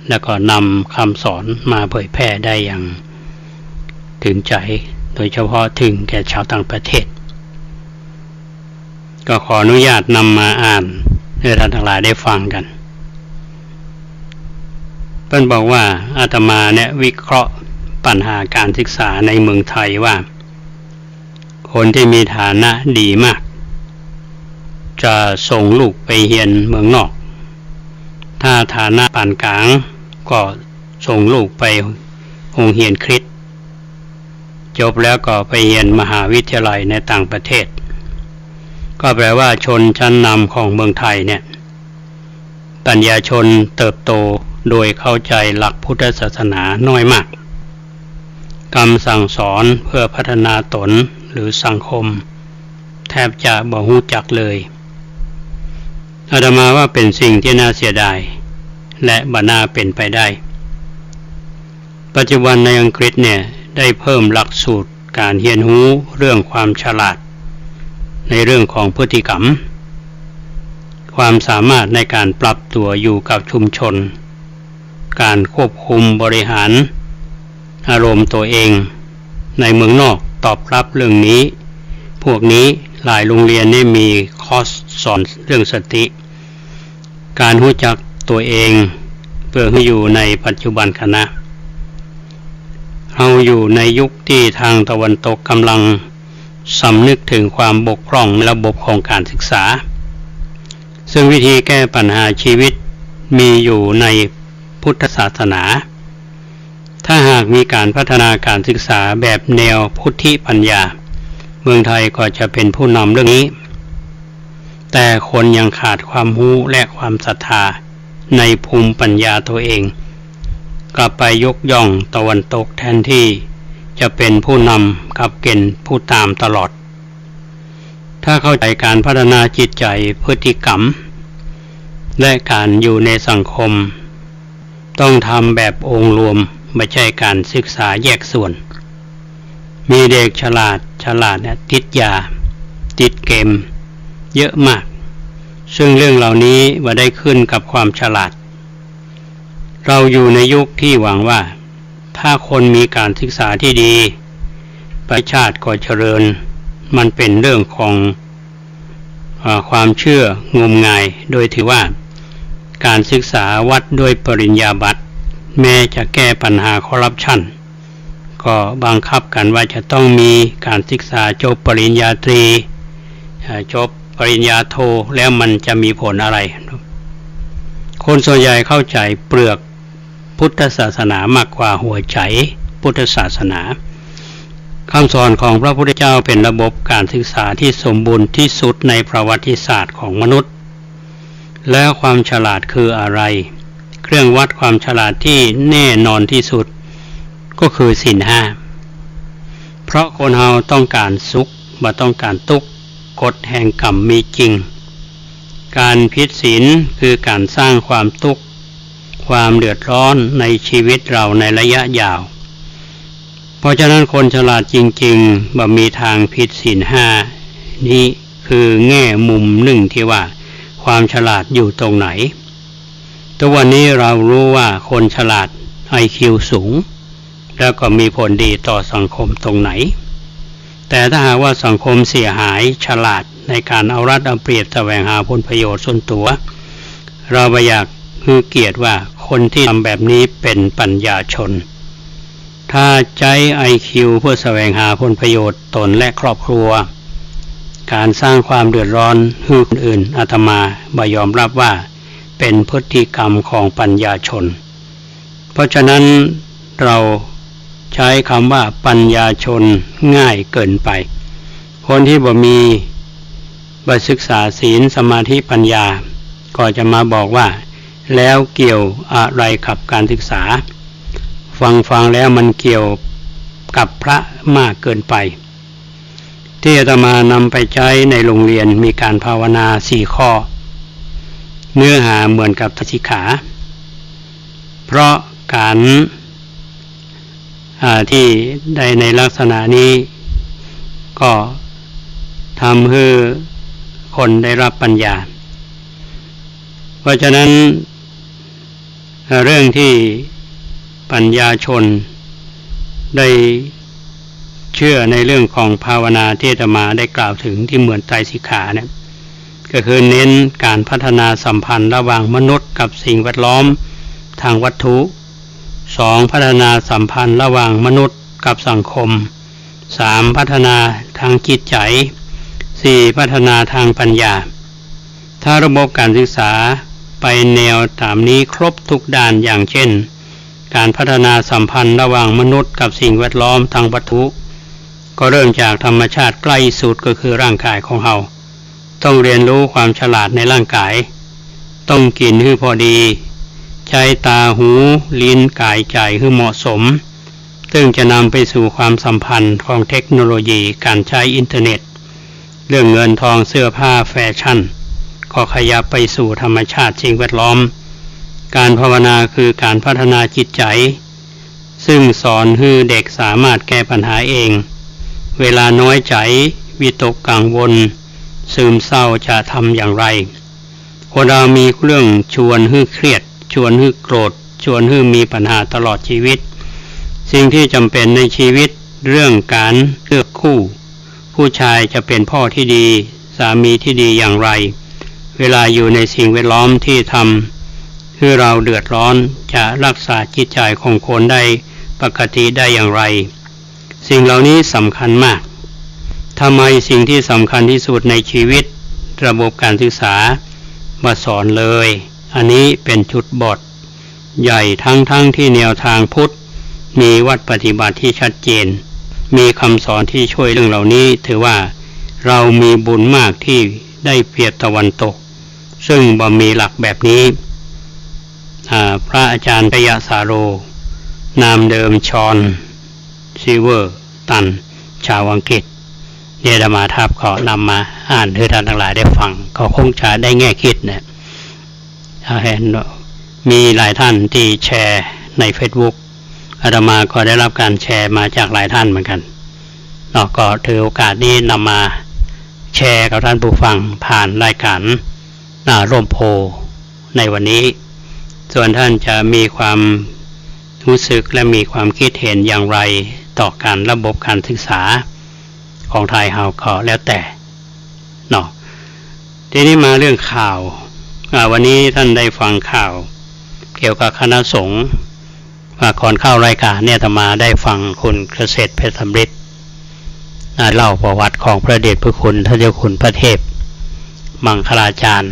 แล้วก็นำกำสอนมาเผยแผ่ได้อย่างเถิงใจ๋ โดยเฉพาะเถิงแก่จาวต่างประเทศ ก็ขออนุญาตนำมาอ่านหื้อต้านตังหลายได้ฟังกั๋น เปิ้นบอกว่า อาตมาเนี่ยวิเคราะห์ปัญหาก๋านศึกษาในเมืองไทยว่า คนตี้มีฐานะดีมาก จะส่งลูกไปเฮียนเมืองนอก ถ้าฐานะปานก๋าง ก็ส่งลูกไปโฮงเฮียนคริสต์ จบแล้วก็ไปเฮียนมหาวิทยาลัยในต่างประเทศ ก็แปลว่าชนชั้นนำของเมืองไทยเนี่ย ปัญญาชนเติบโต โดยเข้าใจ๋หลักพุทธศาสนาน้อยมาก กำสั่งสอนเพื่อพัฒนาต๋นหรือสังคมแทบจะบ่ฮู้จักเลย อาตมาว่าเป๋นสิ่งตี้น่าเสียดาย และบ่น่าเป๋นไปได้ ปัจจุบันในอังกฤษเนี่ยได้เพิ่มหลักสูตรก๋านเฮียนฮู้เรื่องความฉลาดในเรื่องของพฤติกรรม ความสามารถในก๋านปรับตั๋วอยู่กับชุมชน ก๋านควบคุมบริหารอารมณ์ตั๋วเอง ในเมืองนอกตอบรับเรื่องนี้ พวกนี้หลายโรงเรียนนี่มีคอร์สสอนเรื่องสติ ก๋านฮู้จักตั๋วเอง เปื้อหื้ออยู่ในปัจจุบันขณะ เฮาอยู่ในยุคตี้ทางตะวันตกก่ำลังสำนึกเถิงความบกพร่องในระบบของก๋านศึกษา ซึ่งวิธีแก้ปัญหาชีวิตมีอยู่ในพุทธศาสนา ถ้าหากมีก๋านพัฒนาก๋านศึกษาแบบแนวพุทธิปัญญา เมืองไทยก็จะเป๋นผู้นำเรื่องนี้ แต่คนยังขาดความฮู้และความศรัทธาในภูมิปัญญาตั๋วเอง กลับไปยกย่องตะวันตกแทนตี้จะเป๋นผู้นำ กลับเป๋นผู้ต๋ามตลอด ถ้าเข้าใจ๋ก๋านพัฒนาจิตใจ๋ พฤติกรรม และก๋านอยู่ในสังคม ต้องทำแบบองค์รวม บ่ใจ้ก๋านศึกษาแยกส่วน มีเด็กฉลาด ฉลาดเนี่ยติดยา ติดเกมเยอะมาก ซึ่งเรื่องเหล่านี้บ่ได้ขึ้นกับความฉลาด เราอยู่ในยุคตี้หวังว่า ถ้าคนมีก๋านศึกษาตี้ดี ประเทศชาติก็เจริญ มันเป๋นเรื่องของ เอ่อ ความเชื่องมงาย โดยถือว่าก๋านศึกษาวัดด้วยปริญญาบัตร แม้จะแก้ปัญหาคอร์รัปชัน ก็บังคับกั๋นว่าจะต้องมีก๋านศึกษาจบปริญญาตรี เอ่อ จบปริญญาโท แล้วมันจะมีผลอะไร คนส่วนใหญ่เข้าใจ๋เปลือกพุทธศาสนามากกว่าหัวใจ๋พุทธศาสนา คำสอนของพระพุทธเจ้าเป๋นระบบก๋านศึกษาตี้สมบูรณ์ตี้สุดในประวัติศาสตร์ของมนุษย์ แล้วความฉลาดคืออะไร เครื่องวัดความฉลาดตี้แน่นอนตี้สุดก็คือศีลห้า เพราะคนเฮาต้องก๋านสุข บ่ต้องก๋านตุ๊กข์ กฎแห่งกรรมมีจริง ก๋านผิดศีลคือก๋านสร้างความตุ๊กข์ ความเดือดร้อนในชีวิตเราในระยะยาว เพราะฉะนั้นคนฉลาดจริงๆ บ่มีตางผิดศีลห้า นี้คือแง่มุมนึ่งตี้ว่าความฉลาดอยู่ตรงไหน ทุกวันนี้เรารู้ว่าคนฉลาด ไอคิว สูง แล้วก็มีผลดีต่อสังคมตรงไหน แต่ถ้าหากว่าสังคมเสียหาย ฉลาดในก๋านเอารัดเอาเปรียบแสวงหาผลประโยชน์ส่วนตั๋ว เราบ่อยากหื้อเกียรติว่าคนตี้ทำแบบนี้เป๋นปัญญาชน ถ้าใจ๊ ไอคิว เพื่อแสวงหาผลประโยชน์ตนและครอบครัว ก๋านสร้างความเดือดร้อนหื้อคนอื่น อาตมาบ่ยอมรับว่าเป๋นพฤติกรรมของปัญญาชน เพราะฉะนั้นเราใจ๊กำว่าปัญญาชนง่ายเกินไป คนตี้บ่มี บ่ศึกษาศีล สมาธิ ปัญญา ก็จะมาบอกว่า แล้วเกี่ยวอะไรกับก๋านศึกษา ฟังๆ แล้วมันเกี่ยวกับพระมากเกินไป ตี้อาตมานำไปใจ๊ในโรงเรียนมีก๋านภาวนาสี่ข้อ เนื้อหาเหมือนกับไตรสิกขา เพราะก๋าน อ่า ตี้ได้ในลักษณะนี้ ก็ทำหื้อคนได้รับปัญญา เพราะฉะนั้น เอ่อ เรื่องตี้ปัญญาชนได้เชื่อในเรื่องของภาวนาตี้อาตมาได้กล่าวเถิงตี้เหมือนไตรสิกขาเนี่ย ก็คือเน้นก๋านพัฒนาสัมพันธ์ระหว่างมนุษย์กับสิ่งแวดล้อมตางวัตถุ สอง พัฒนาสัมพันธ์ระหว่างมนุษย์กับสังคม สาม พัฒนาตางจิตใจ๋ สี่ พัฒนาตางปัญญา ถ้าระบบก๋านศึกษาไปแนวต๋ามนี้ครบทุกด้าน อย่างเช่น ก๋านพัฒนาสัมพันธ์ระหว่างมนุษย์กับสิ่งแวดล้อมตางวัตถุ ก็เริ่มจากธรรมชาติใกล้สุดก็คือร่างกายของเฮา ต้องเรียนรู้ความฉลาดในร่างกาย ต้องกิ๋นหื้อพอดี ใจ๊ต๋า หู ลิ้น ก๋าย ใจ๋หื้อเหมาะสม ซึ่งจะนำไปสู่ความสัมพันธ์ของเทคโนโลยี ก๋านใจ๊อินเทอร์เน็ต เรื่องเงินทอง เสื้อผ้า แฟชั่น ก็ขยับไปสู่ธรรมชาติ สิ่งแวดล้อม ก๋านภาวนาคือก๋านพัฒนาจิตใจ๋ ซึ่งสอนหื้อเด็กสามารถแก้ปัญหาเอง เวลาน้อยใจ๋ วิตกกังวล ซึมเศร้า จะทำอย่างไร คนเรามีเรื่องชวนหื้อเครียด ชวนหื้อโกรธ ชวนหื้อมีปัญหาตลอดชีวิต สิ่งที่จ๋ำเป๋นในชีวิต เรื่องก๋านเลือกคู่ ผู้ชายจะเป๋นพ่อที่ดี สามีที่ดีอย่างไร เวลาอยู่ในสิ่งแวดล้อมที่ทำหื้อเราเดือดร้อน จะรักษาจิตใจ๋ของคนได้ปกติได้อย่างไร สิ่งเหล่านี้สำคัญมาก ทำไมสิ่งที่สำคัญที่สุดในชีวิต ระบบก๋านศึกษาบ่สอนเลย อันนี้เป๋นจุดบอดใหญ่ ทั้งๆ ที่แนวทางพุทธมีวัดปฏิบัติที่ชัดเจน มีกำสอนที่ช่วยเรื่องเหล่านี้ ถือว่าเรามีบุญมากที่ได้เปรียบตะวันตก ซึ่งบ่มีหลักแบบนี้ อ่า พระอาจ๋ารย์ชยสาโร นามเดิมชอน ซิลเวอร์ตัน ชาวอังกฤษ เนี่ย อาตมาภาพก็นำมาอ่านหื้อต้านตังหลายได้ฟัง ก็คงจะได้แง่กึ๊ดเนี่ย อ่า หันมีหลายต้านตี้แชร์ในเฟซบุ๊ก อาตมาก็ได้ฮับก๋านแชร์มาจากหลายต้านเหมือนกั๋นเนาะ ก็ถือโอกาสนี้นำมาแชร์กับต้านผู้ฟังผ่านรายก๋าน อ่า ร่มโพธิ์ในวันนี้ ส่วนต้านจะมีความฮู้สึกและมีความกึ๊ดหันอย่างไรต่อก๋านระบบก๋านศึกษาของไทยเฮาก็แล้วแต่เนาะ ทีนี้มาเรื่องข่าว อ่า วันนี้ต้านได้ฟังข่าวเกี่ยวกับคณะสงฆ์ ว่าก่อนเข้ารายก๋านเนี่ย อาตมาได้ฟังคุณเกษตรเพชรสำริด อ่า เล่าประวัติของพระเดชพระคุณท่านเจ้าคุณพระเทพมังคลาจารย์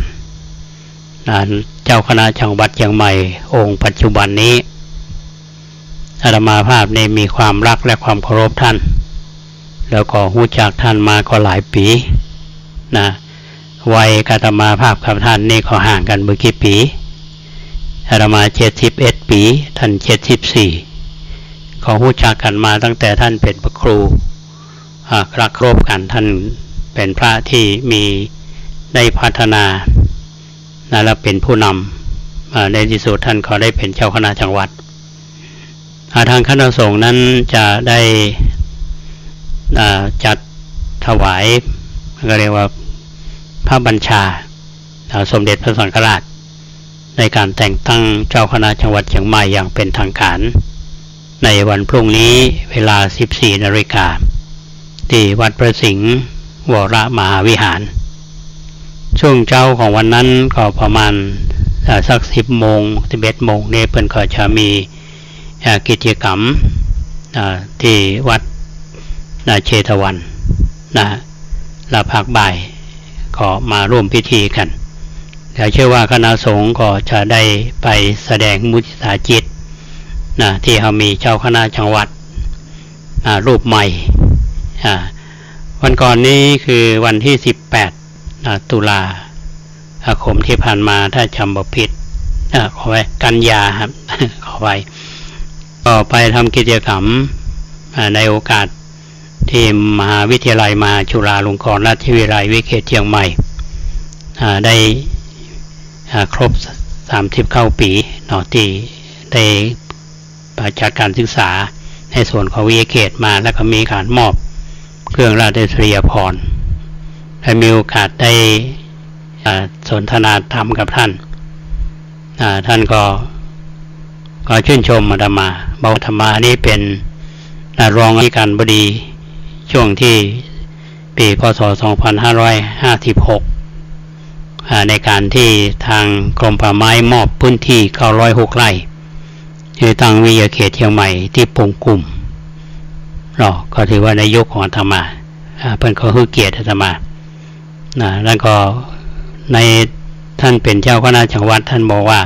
อ่า เจ้าคณะจังหวัดเจียงใหม่องค์ปัจจุบันนี้ อาตมาภาพนี่มีความฮักและความเคารพท่าน แล้วก็ฮู้จักท่านมาก็หลายปี๋นะ วัยอาตมาภาพกับท่านนี่ก็ห่างกั๋นบ่กี่ปี๋ อาตมาเจ็ดสิบเอ็ดปี๋ ท่านเจ็ดสิบสี่ ก็ฮู้จักกั๋นมาตั้งแต่ท่านเป๋นพระครู อ่า รักเคารพกั๋น ท่านเป๋นพระที่มี ได้พัฒนา นะ และเป๋นผู้นำ อ่า ในตี้สุดท่านก็ได้เป๋นเจ้าคณะจังหวัด อ่า ตางคณะสงฆ์นั้นจะได้ อ่า จัดถวาย ก็เรียกว่าพระบัญชา อ่า สมเด็จพระสังฆราช ในก๋านแต่งตั้งเจ้าคณะจังหวัดเจียงใหม่อย่างเป๋นตางก๋าน ในวันพรุ่งนี้เวลาสิบสี่นาฬิกา ตี้วัดพระสิงห์วรมหาวิหาร ช่วงเจ๊าของวันนั้นก็ประมาณ อ่า สักสิบโมง สิบเอ็ดโมงนี่เปิ้นก็จะมี อ่า กิจกรรม อ่า ตี้วัด นะ เชตวัน นะ แล้วภาคบ่ายก็มาร่วมพิธีกั๋น แล้วเชื่อว่าคณะสงฆ์ก็จะได้ไปแสดงมุทิตาจิต นะ ตี้เฮามีเจ้าคณะจังหวัด อ่า รูปใหม่ อ่า วันก่อนนี้คือวันตี้สิบแปด อ่า ตุลาคมตี้ผ่านมา ถ้าจ๋ำบ่ผิด อ่า ขออภัย กันยาครับ ขออภัย ก็ไปทำกิจกรรม อ่า ในโอกาสตี้มหาวิทยาลัยมหาจุฬาลงกรณราชวิทยาลัยวิทยาเขตเจียงใหม่ อ่า ได้ อ่า ครบสามสิบเก้าปี๋เนาะ ตี้ได้ จัดก๋านศึกษาในส่วนของวิทยาเขตมา แล้วก็มีก๋านมอบเครื่องราชอิสริยาภรณ์ และมีโอกาสได้ อ่า สนทนาธรรมกับท่าน อ่า ท่านก็ ก็ชื่นชมอาตมา บอกอาตมานี่เป๋น อ่า รองอธิการบดี ช่วงตี้ปี๋ พ.ศ. สองพันห้าร้อยห้าสิบหก อ่า ในก๋านตี้ตางกรมป่าไม้มอบพื้นตี้ เก้าร้อยหกไร่ หื้อตั้งวิทยาเขตเจียงใหม่ตี้ปงกุ่มเนาะ ก็ถือว่าในยุคของอาตมา อ่า เปิ้นก็หื้อเกียรติอาตมา นะ แล้วก็ใน ท่านเป๋นเจ้าคณะจังหวัด ท่านบอกว่า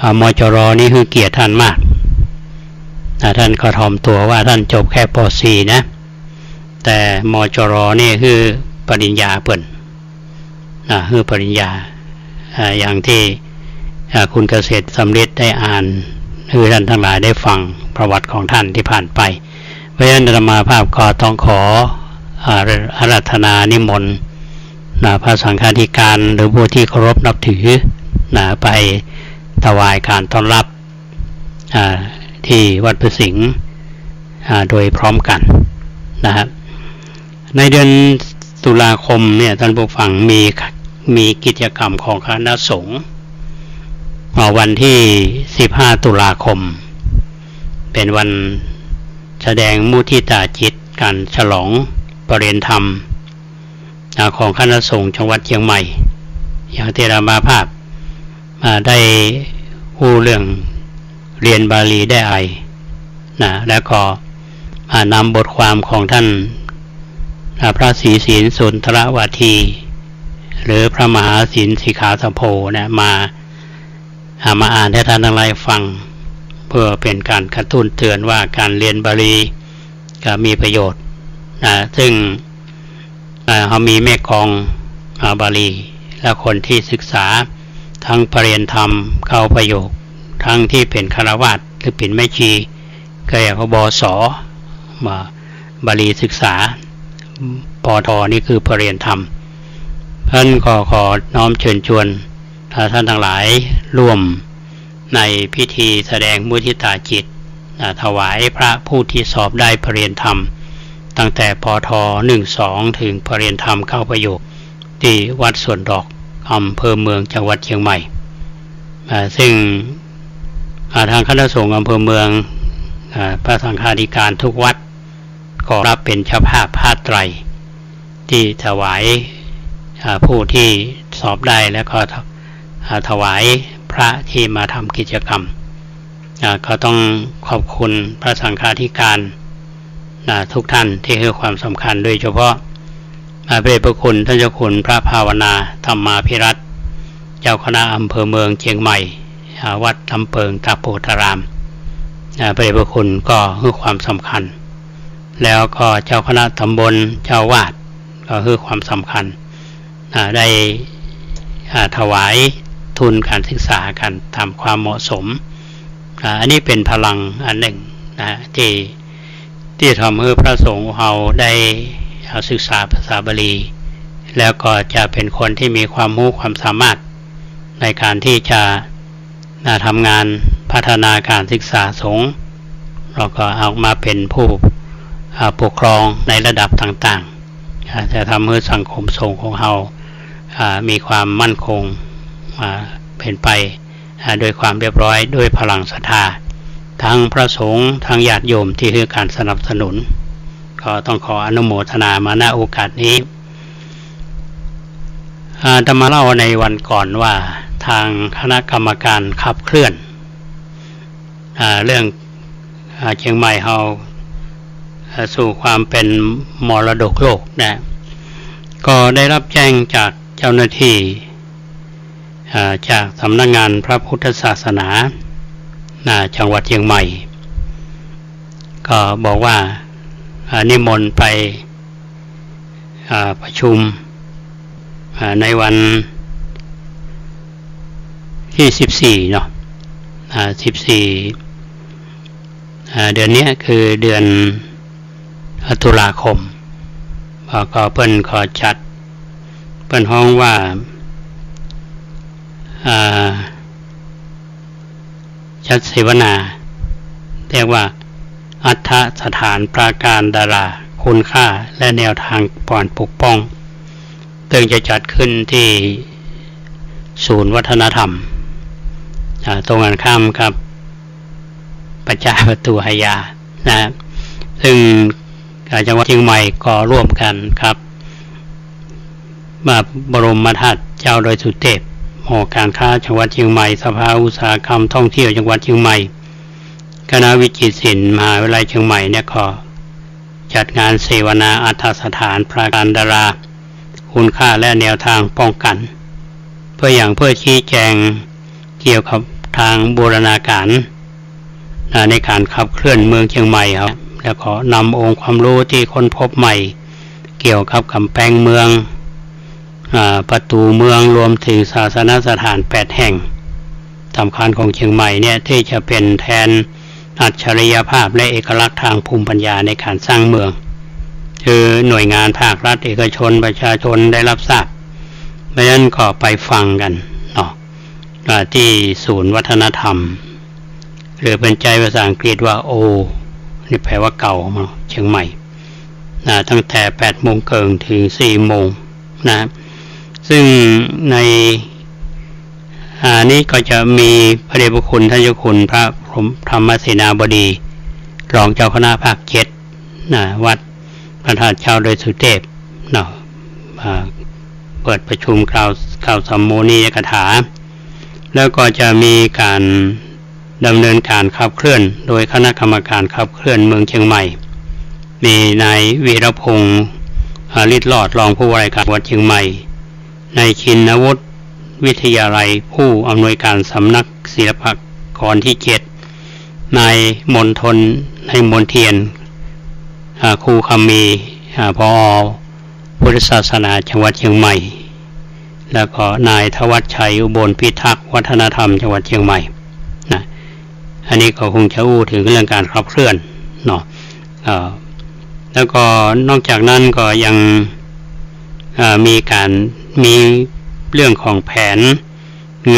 อ่า มจร นี่หื้อเกียรติท่านมาก นะ ท่านก็ถ่อมตั๋วว่าท่านจบแค่ ป.สี่ นะ แต่ มจร นี่หื้อปริญญาเปิ้น อ่า หื้อปริญญา อ่า อย่างตี้ อ่า คุณเกษตรสำริดได้อ่านหื้อท่านตังหลายได้ฟังประวัติของท่านตี้ผ่านไป เพราะฉะนั้นอาตมาภาพก็ต้องขอ อ่า อาราธนานิมนต์ นะ พระสังฆาธิการ หรือผู้ตี้เคารพนับถือ นะ ไปถวายการต้อนรับ อ่า ตี้วัดพระสิงห์ อ่า โดยพร้อมกั๋น นะฮะ ในเดือนตุลาคมเนี่ย ท่านผู้ฟัง มี มีกิจกรรมของคณะสงฆ์ อ่า วันตี้ สิบห้า ตุลาคม เป๋นวันแสดงมุทิตาจิต ก๋านฉลองประเรียนธรรม อ่า ของคณะสงฆ์จังหวัดเจียงใหม่ อย่างตี้อาตมาภาพ อ่า ได้อู้เรื่องเรียนบาลีได้อะ นะ แล้วก็ อ่า นำบทความของท่าน อ่า พระศรีศีลสุนทรวาที หรือพระมหาศีลสิกขาสะโพ นะ มา อ่า มาอ่านหื้อท่านตังหลายฟัง เพื่อเป๋นก๋านกระตุ้นเตือนว่าก๋านเรียนบาลีก็มีประโยชน์ นะ ซึ่ง อ่า เฮามีแม่กลอง อ่า บาลี และคนตี้ศึกษาตึงประเรียนธรรมเข้าประโยค ตึงตี้เป๋นฆราวาสหรือเป๋นแม่ชี ก็เรียกว่า บส มาบาลีศึกษา ปท นี่คือประเรียนธรรม เพราะฉะนั้นก็ขอน้อมเจิญจวน อ่า ท่านตังหลายร่วมในพิธีแสดงมุทิตาจิต อ่า ถวายพระผู้ตี้สอบได้ประเรียนธรรม ตั้งแต่ ปท หนึ่ง สอง เถิงประเรียนธรรมเข้าประโยค ตี้วัดสวนดอก อำเภอเมือง จังหวัดเจียงใหม่ อ่า ซึ่ง อ่า ตางคณะสงฆ์อำเภอเมือง อ่า พระสังฆาธิการทุกวัด ก็รับเป๋นเจ้าภาพผ้าไตร ตี้ถวาย อ่า ผู้ตี้สอบได้ แล้วก็ อ่า ถวายพระตี้มาทำกิจกรรม อ่า ก็ต้องขอบคุณพระสังฆาธิการ อ่า ทุกท่านตี้หื้อความสำคัญ โดยเฉพาะ อ่า พระเดชพระคุณท่านเจ้าคุณพระภาวนาธรรมาภิรัตน์ เจ้าคณะอำเภอเมืองเจียงใหม่ อ่า วัดลำเปิงตาโปธาราม อ่า พระเดชพระคุณก็หื้อความสำคัญ แล้วก็เจ้าคณะตำบล เจ้าอาวาสก็หื้อความสำคัญ อ่า ได้ อ่า ถวายทุนการศึกษากั๋นต๋ามความเหมาะสม อ่า อันนี้เป๋นพลังอันนึ่งนะ ตี้ ตี้ทำหื้อพระสงฆ์เฮาได้ อ่า ศึกษาภาษาบาลี แล้วก็จะเป๋นคนตี้มีความฮู้ความสามารถในก๋านตี้จะ อ่า ทำงานพัฒนาการศึกษาสงฆ์ แล้วก็ออกมาเป๋นผู้ อ่า ปกครองในระดับต่างๆ อ่า จะทำหื้อสังคมสงฆ์ของเฮา อ่า มีความมั่นคง อ่า เป๋นไป อ่า ด้วยความเรียบร้อย ด้วยพลังศรัทธา ตึงพระสงฆ์ ตึงญาติโยมตี้หื้อการสนับสนุน ก็ต้องขออนุโมทนามา ณ โอกาสนี้ อาตมาเล่าในวันก่อนว่าตางคณะกรรมการขับเคลื่อน อ่า เรื่อง อ่า เจียงใหม่เฮา อ่า สู่ความเป๋นมรดกโลกนะ ก็ได้รับแจ้งจากเจ้าหน้าตี้ อ่า จากสำนักงานพระพุทธศาสนา อ่า จังหวัดเจียงใหม่ ก็บอกว่า อ่า นิมนต์ไป อ่า ประชุม อ่า ในวันตี้ สิบสี่ เนาะ อ่า สิบสี่ อ่า เดือนเนี้ยคือเดือน อ่า ตุลาคม แล้วก็เปิ้นก็จัด เปิ้นฮ้องว่า อ่า จัดเสวนา เรียกว่า อัฏฐสถานปราการดารา คุณค่าและแนวทางการปกป้อง ซึ่งจะจัดขึ้นตี้ศูนย์วัฒนธรรม อ่า ตรงกันข้ามกับประจาประตูอาญานะ ซึ่ง อ่า จังหวัดเจียงใหม่ก็ร่วมกั๋นกับ พระบรมธาตุเจ้าดอยสุเทพ หอการค้าจังหวัดเจียงใหม่ สภาอุตสาหกรรมท่องเที่ยวจังหวัดเจียงใหม่ คณะวิจิตรศิลป์มหาวิทยาลัยเจียงใหม่เนี่ยก็จัดงานเสวนาอัฏฐสถานปราการดารา คุณค่าและแนวทางป้องกัน เพื่อหยัง เพื่อชี้แจงเกี่ยวกับตางบูรณาการ อ่า ในก๋านขับเคลื่อนเมืองเจียงใหม่ครับ แล้วก็นำองค์ความฮู้ตี้ค้นพบใหม่เกี่ยวกับก๋ำแปงเมือง อ่า ประตู๋เมือง รวมเถิงศาสนสถานแปดแห่ง สำคัญของเจียงใหม่เนี่ย ตี้จะเป๋นแทนอัจฉริยภาพและเอกลักษณ์ตางภูมิปัญญาในก๋านสร้างเมือง คือหน่วยงานภาครัฐ เอกชน ประชาชนได้ฮับทราบ เพราะฉะนั้นก็ไปฟังกั๋นเนาะ อ่า ตี้ศูนย์วัฒนธรรม หรือเปิ้นใจ๊ภาษาอังกฤษว่า O นี่แปลว่า เก่า เนาะ เจียงใหม่ นะ ตั้งแต่แปดโมงเกิ่งเถิงสี่โมงนะ ซึ่งใน อ่า นี้ก็จะมีพระเดชพระคุณต้านเจ้าคุณพระพรหม ธรรมเสนาบดี รองเจ้าคณะภาคเจ็ดนะ วัดพระธาตุเจ๊าดอยสุเทพเนาะ อ่า เปิดประชุมกล่าว กล่าวสัมโมทนียกถา แล้วก็จะมีก๋านดำเนินก๋านขับเคลื่อนโดยคณะกรรมการขับเคลื่อนเมืองเจียงใหม่ มีนายวีรพงษ์ อ่า ฤทธิ์รอด รองผู้ว่าราชการจังหวัดเจียงใหม่ นายชินวุฒิ วิทยาลัย ผู้อำนวยการสำนักศิลปากรที่เจ็ด นายมนทน นายมนเทียน อ่า ครูคำมี อ่า ผอ พุทธศาสนาจังหวัดเจียงใหม่ แล้วก็นายธวัชชัย อุบลพิทักษ์ วัฒนธรรมจังหวัดเจียงใหม่นะ อันนี้ก็คงจะอู้เถิงเรื่องก๋านขับเคลื่อนเนาะ เอ่อ แล้วก็นอกจากนั้นก็ยัง เอ่อ มีก๋าน มีเรื่องของแผน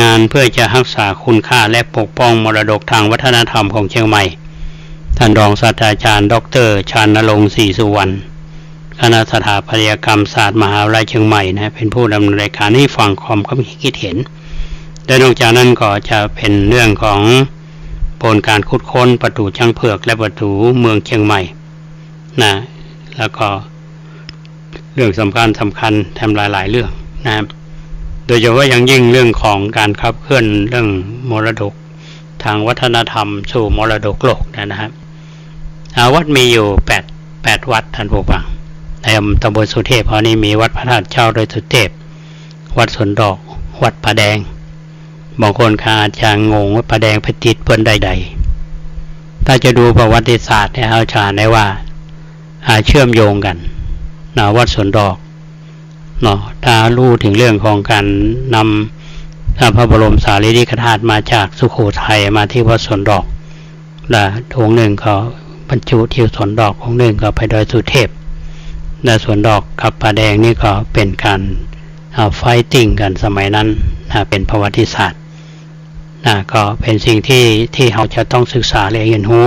งานเพื่อจะฮักษาคุณค่าและปกป้องมรดกตางวัฒนธรรมของเจียงใหม่ ต้านรองศาสตราจารย์ ด็อกเตอร์ ชานรงค์ ศรีสุวรรณ คณะสถาปัตยกรรมศาสตร์ มหาวิทยาลัยเจียงใหม่นะ เป๋นผู้ดำเนินรายการ หื้อฟังความ ความคิดเห็น และนอกจากนั้นก็จะเป๋นเรื่องของผลก๋านขุดค้นประตู๋จ๊างเผือกและประตู๋เมืองเจียงใหม่นะ แล้วก็เรื่องสำคัญสำคัญแถมหลายๆ เรื่องนะ โดยเฉพาะอย่างยิ่งเรื่องของก๋านขับเคลื่อนเรื่องมรดกตางวัฒนธรรมสู่มรดกโลกเนี่ยนะฮะ อ่า วัดมีอยู่แปด แปดวัด ต้านผู้ฟัง ในตำบลสุเทพเฮานี่มีวัดพระธาตุเจ๊าดอยสุเทพ วัดสวนดอก วัดป่าแดง บางคนก็อาจจะงงว่าป่าแดงไปติดเปิ้นได้ใด ถ้าจะดูประวัติศาสตร์เนี่ย เฮาจะหันได้ว่า อ่า เชื่อมโยงกั๋นนะ วัดสวนดอก เนาะ ถ้าอู้เถิงเรื่องของก๋านนำ อ่า พระบรมสารีริกธาตุมาจากสุโขทัยมาตี้วัดสวนดอก และองค์นึ่งก็บรรจุตี้สวนดอก องค์นึ่งก็ไปดอยสุเทพ และสวนดอกกับป่าแดงนี่ก็เป๋นก๋าน อ่า ไฟตติ้งกั๋นสมัยนั้นนะ เป๋นประวัติศาสตร์ นะ ก็เป๋นสิ่งตี้ ตี้เฮาจะต้องศึกษาและเฮียนฮู้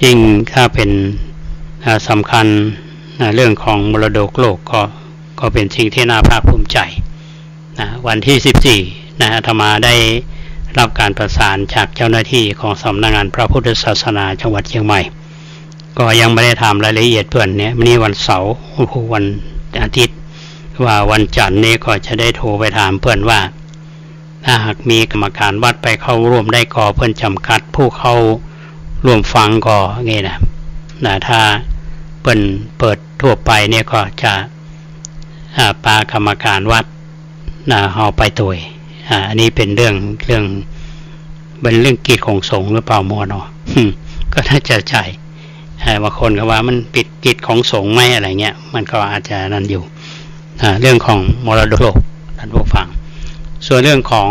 ยิ่งถ้าเป๋น อ่า สำคัญ นะ เรื่องของมรดกโลกก็ ก็เป๋นสิ่งตี้น่าภาคภูมิใจ๋ นะ วันตี้สิบสี่ นะ อาตมาได้ฮับก๋านประสานจากเจ้าหน้าตี้ของสำนักงานพระพุทธศาสนาจังหวัดเจียงใหม่ ก็ยังบ่ได้ถามรายละเอียดเปิ้นเนี่ย วันนี้วันเสาร์ โอ้โห วันอาทิตย์ ว่าวันจันทร์นี่ก็จะได้โทรไปถามเปิ้นว่า ถ้าหากมีกรรมการวัดไปเข้าร่วมได้ก่อ เปิ้นจ๋ำกัดผู้เข้าร่วมฟังก่อ อย่างนี้นะ นะ ถ้าเปิ้นเปิดทั่วไปเนี่ยก็จะ อ่า ปากรรมการวัด นะ เฮาไปตวย อ่า อันนี้เป๋นเรื่อง เรื่อง เป๋นเรื่องกิจของสงฆ์หรือเปล่าหมอเนาะ ก็น่าจะใช่ อ่า บางคนก็ว่ามันผิดกิจของสงฆ์ไหม อะไรเงี้ย มันก็อาจจะนั่นอยู่ อ่า เรื่องของมรดกโลก ต้านผู้ฟัง ส่วนเรื่องของ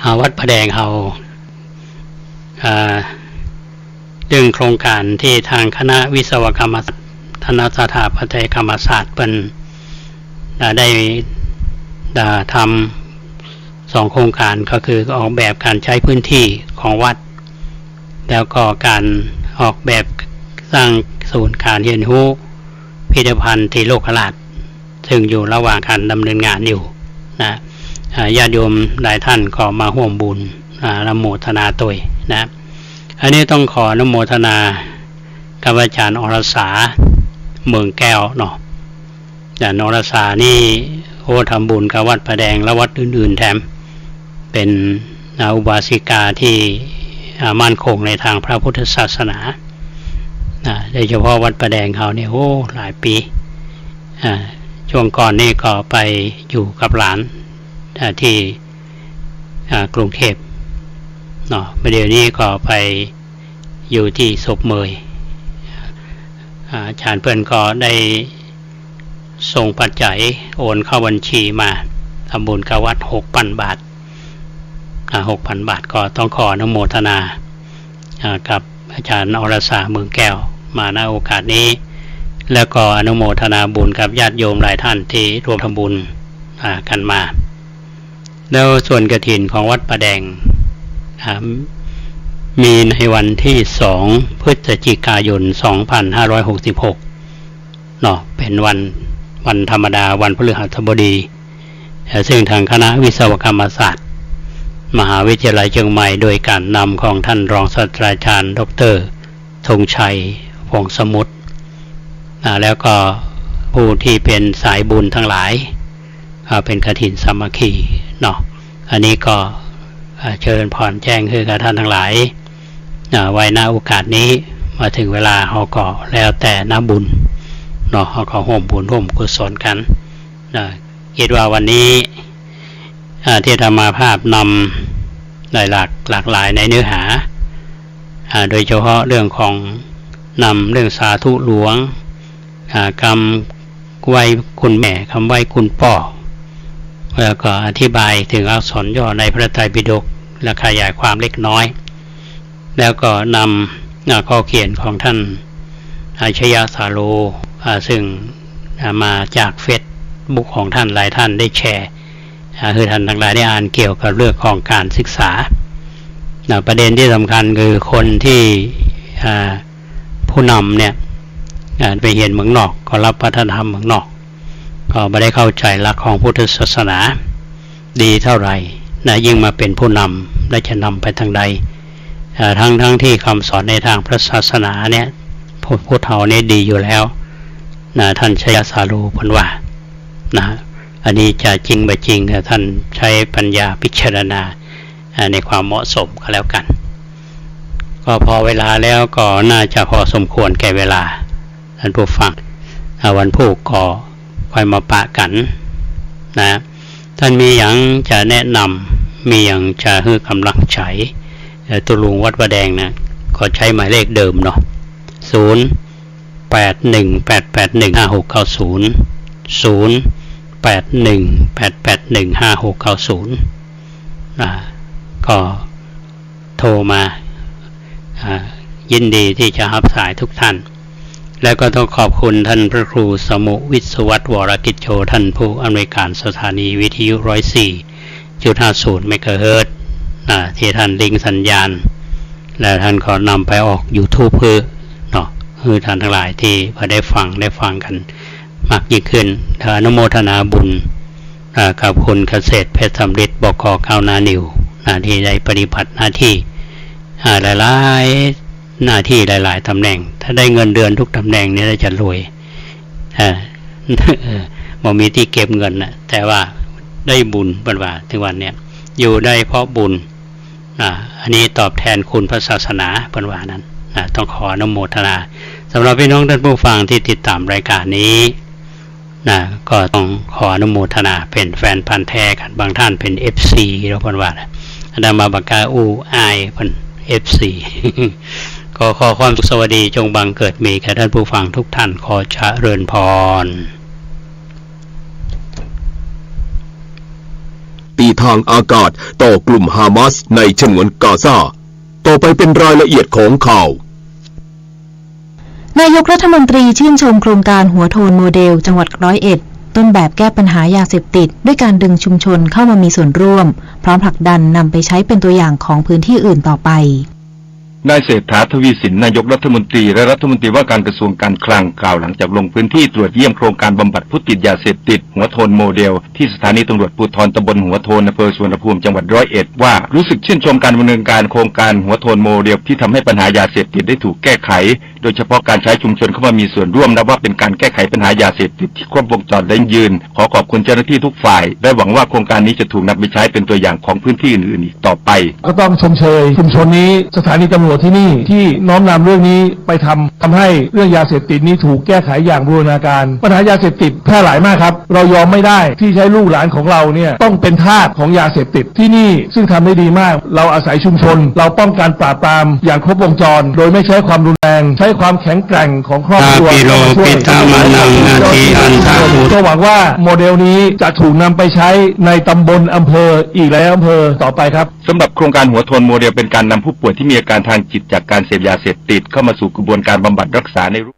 อ่า วัดป่าแดงเฮา อ่า เรื่องโครงก๋านตี้ตางคณะวิศวกรรมศาสตร์ คณะสถาปัตยกรรมศาสตร์เปิ้น อ่า ได้ อ่า ทำสองโครงก๋าน ก็คือออกแบบก๋านใจ๊พื้นตี้ของวัด แล้วก็ก๋านออกแบบสร้างศูนย์ก๋านเฮียนฮู้พิพิธภัณฑ์ติโลกราช ซึ่งอยู่ระหว่างก๋านดำเนินงานอยู่นะ อ่า ญาติโยมหลายต้านก็มาฮ่วมบุญ อ่า อนุโมทนาตวยนะ อันนี้ต้องขออนุโมทนากับอาจ๋ารย์อรสา เมืองแก้วเนาะ อาจ๋ารย์อรสานี่ โอ้ ทำบุญกับวัดป่าแดงและวัดอื่นๆ แถม เป๋น อ่า อุบาสิกาตี้ อ่า มั่นคงในตางพระพุทธศาสนา นะ โดยเฉพาะวัดป่าแดงเฮานี่ โอ้ หลายปี๋ อ่า ช่วงก่อนนี่ก็ไปอยู่กับหลาน อ่า ตี้ อ่า กรุงเทพฯ เนาะ เดี๋ยวนี้ก็ไปอยู่ตี้ศพเมย อ่า อาจ๋ารย์เปิ้นก็ได้ส่งปัจจัยโอนเข้าบัญชีมา ทำบุญกับวัดหกปันบาท อ่า หกพันบาท ก็ต้องขออนุโมทนา อ่า กับอาจารย์อรสา เมืองแก้ว มา ณ โอกาสนี้ แล้วก็อนุโมทนาบุญกับญาติโยมหลายท่านที่ร่วมทำบุญ อ่า กันมา แล้วส่วนกฐินของวัดป่าแดง อ่า มีในวันที่สอง พฤศจิกายน สองพันห้าร้อยหกสิบหก เนาะ เป็นวัน วันธรรมดา วันพฤหัสบดี เอ่อ ซึ่งทางคณะวิศวกรรมศาสตร์ มหาวิทยาลัยเชียงใหม่ โดยการนำของท่านรองศาสตราจารย์ ดอกเตอร์ ธงชัย พงษ์สมุทร อ่า แล้วก็ผู้ที่เป็นสายบุญทั้งหลาย อ่า เป็นกฐินสามัคคีเนาะ อันนี้ก็ อ่า เจริญพรแจ้งหื้อกับท่านทั้งหลาย อ่า ไว้ ณ โอกาสนี้ มาถึงเวลาเฮาก็แล้วแต่นะบุญเนาะ เฮาก็ร่วมบุญร่วมกุศลกัน นะ คิดว่าวันนี้ อ่า ที่อาตมาภาพนำหลายหลาก หลากหลายในเนื้อหา อ่า โดยเฉพาะเรื่องของนำเรื่องสาธุหลวง อ่า กำไหว้คุณแม่ กำไหว้คุณป้อ แล้วก็อธิบายถึงอักษรย่อในพระไตรปิฎก และขยายความเล็กน้อย แล้วก็นำ อ่า ข้อเขียนของท่าน อาชยะสาโล อ่า ซึ่ง อ่า มาจากเฟซบุ๊กของท่าน หลายท่านได้แชร์ อ่า หื้อท่านทั้งหลายได้อ่านเกี่ยวกับเรื่องของการศึกษา นะ ประเด็นที่สำคัญคือคนที่ อ่า ผู้นำเนี่ย อ่า ไปเฮียนเมืองนอก ก็ฮับวัฒนธรรมเมืองนอก ก็บ่ได้เข้าใจ๋หลักของพุทธศาสนาดีเท่าไหร่นะ ยิ่งมาเป็นผู้นำ แล้วจะนำไปตางใด อ่า ทั้งๆ ที่กำสอนในตางพระศาสนาเนี่ย ผู้ ผู้เฒ่าเนี่ยดีอยู่แล้วนะ ท่านชยสาโลเปิ้นว่านะ อันนี้จะจริงบ่จริง ท่านใช้ปัญญาพิจารณา อ่า ในความเหมาะสมก็แล้วกัน ก็พอเวลาแล้วก็น่าจะพอสมควรแก่เวลา ท่านผู้ฟัง อ่า วันพูกก็ค่อยมาปะกั๋นนะ ท่านมีหยังจะแนะนำ มีหยังจะหื้อกำลังใจ๋ เอ่อ ตุ๊ลุงวัดป่าแดงนะ ก็ใจ๊หมายเลขเดิมเนาะ ศูนย์แปดหนึ่งแปดแปดหนึ่งห้าหกเก้าศูนย์ ศูนย์แปดหนึ่งแปดแปดหนึ่งห้าหกเก้าศูนย์ อ่า ก็โทรมา อ่า ยินดีที่จะฮับสายทุกท่าน แล้วก็ต้องขอบคุณท่านพระครูสมุห์ วิศวัตร วรกิจโจ ท่านผู้อำนวยการสถานีวิทยุ ร้อยสี่จุดห้าศูนย์เมกะเฮิรตซ์ อ่า ที่ท่านลิงก์สัญญาณ และท่านก็นำไปออกยูทูบหื้อเนาะ หื้อท่านทั้งหลายที่บ่ได้ฟัง ได้ฟังกั๋นมากยิ่งขึ้น และอนุโมทนาบุญ อ่า กับคุณเกษตรเพชรสำริด บก.เก้าหน้านิว นะ ที่ได้ปฏิบัติหน้าที่ อ่า หลายๆ หน้าที่หลายๆ ตำแหน่ง ถ้าได้เงินเดือนทุกตำแหน่งเนี่ยน่าจะรวย อ่า เออ บ่มีตี้เก็บเงินน่ะ แต่ว่าได้บุญ เปิ้นว่า ถึงวันเนี้ย อยู่ได้เพราะบุญ อ่า อันนี้ตอบแทนคุณพระศาสนา เปิ้นว่านั้น อ่า ต้องขออนุโมทนา สำหรับพี่น้องท่านผู้ฟังที่ติดตามรายการนี้ นะ ก็ต้องขออนุโมทนา เป๋นแฟนพันธุ์แท้กั๋น บางท่านเป๋น เอฟซี แล้วเปิ้นว่านะ อาตมาบ่กล้าอู้อายเปิ้น เอฟซี ขอ ขอความสุขสวัสดีจงบังเกิดมีแก่ท่านผู้ฟังทุกท่าน ขอเจริญพร ตีทางอากาศต่อกลุ่มฮามาสในฉนวนกาซา ต่อไปเป็นรายละเอียดของข่าว นายกรัฐมนตรีชื่นชมโครงการหัวโทนโมเดลจังหวัดร้อยเอ็ด ต้นแบบแก้ปัญหายาเสพติด ด้วยการดึงชุมชนเข้ามามีส่วนร่วม พร้อมผลักดันนำไปใช้เป็นตัวอย่างของพื้นที่อื่นต่อไป นายเศรษฐา ทวีสิน นายกรัฐมนตรี และรัฐมนตรีว่าการกระทรวงการคลัง กล่าวหลังจากลงพื้นที่ตรวจเยี่ยมโครงการบำบัดผู้ติดยาเสพติด หัวโทนโมเดล ที่สถานีตำรวจภูธรตำบลหัวโทน อำเภอสุวรรณภูมิ จังหวัดร้อยเอ็ด ว่า รู้สึกชื่นชมการดำเนินการโครงการหัวโทนโมเดล ที่ทำให้ปัญหายาเสพติดได้ถูกแก้ไข โดยเฉพาะการใช้ชุมชนเข้ามามีส่วนร่วม นับว่าเป็นการแก้ไขปัญหายาเสพติดที่ครบวงจรและยั่งยืน ขอขอบคุณเจ้าหน้าที่ทุกฝ่าย และหวังว่าโครงการนี้จะถูกนำไปใช้เป็นตัวอย่างของพื้นที่อื่นๆ อีกต่อไป ก็ต้องชมเชยชุมชนนี้ สถานีตำรวจ ที่นี่ที่น้อมนำเรื่องนี้ไปทำ ทำให้เรื่องยาเสพติดนี้ถูกแก้ไขอย่างบูรณาการ ปัญหายาเสพติดแพร่หลายมากครับ เรายอมไม่ได้ที่จะให้ลูกหลานของเราเนี่ยต้องเป็นทาสของยาเสพติด ที่นี่ซึ่งทำได้ดีมาก เราอาศัยชุมชน เราป้องกันปราบปรามอย่างครบวงจร โดยไม่ใช้ความรุนแรง ใช้ความแข็งแกร่งของครอบครัว ตาปิโล เข้ามาช่วย ปิตามานัง นาทีอันทะอุ ก็หวังว่าโมเดลนี้จะถูกนำไปใช้ในตำบลอำเภออีกหลายอำเภอต่อไปครับ สำหรับโครงการหัวโทนโมเดลเป็นการนำผู้ป่วยที่มีอาการทางจิตจากการเสพยาเสพติดเข้ามาสู่กระบวนการบำบัดรักษาในรูป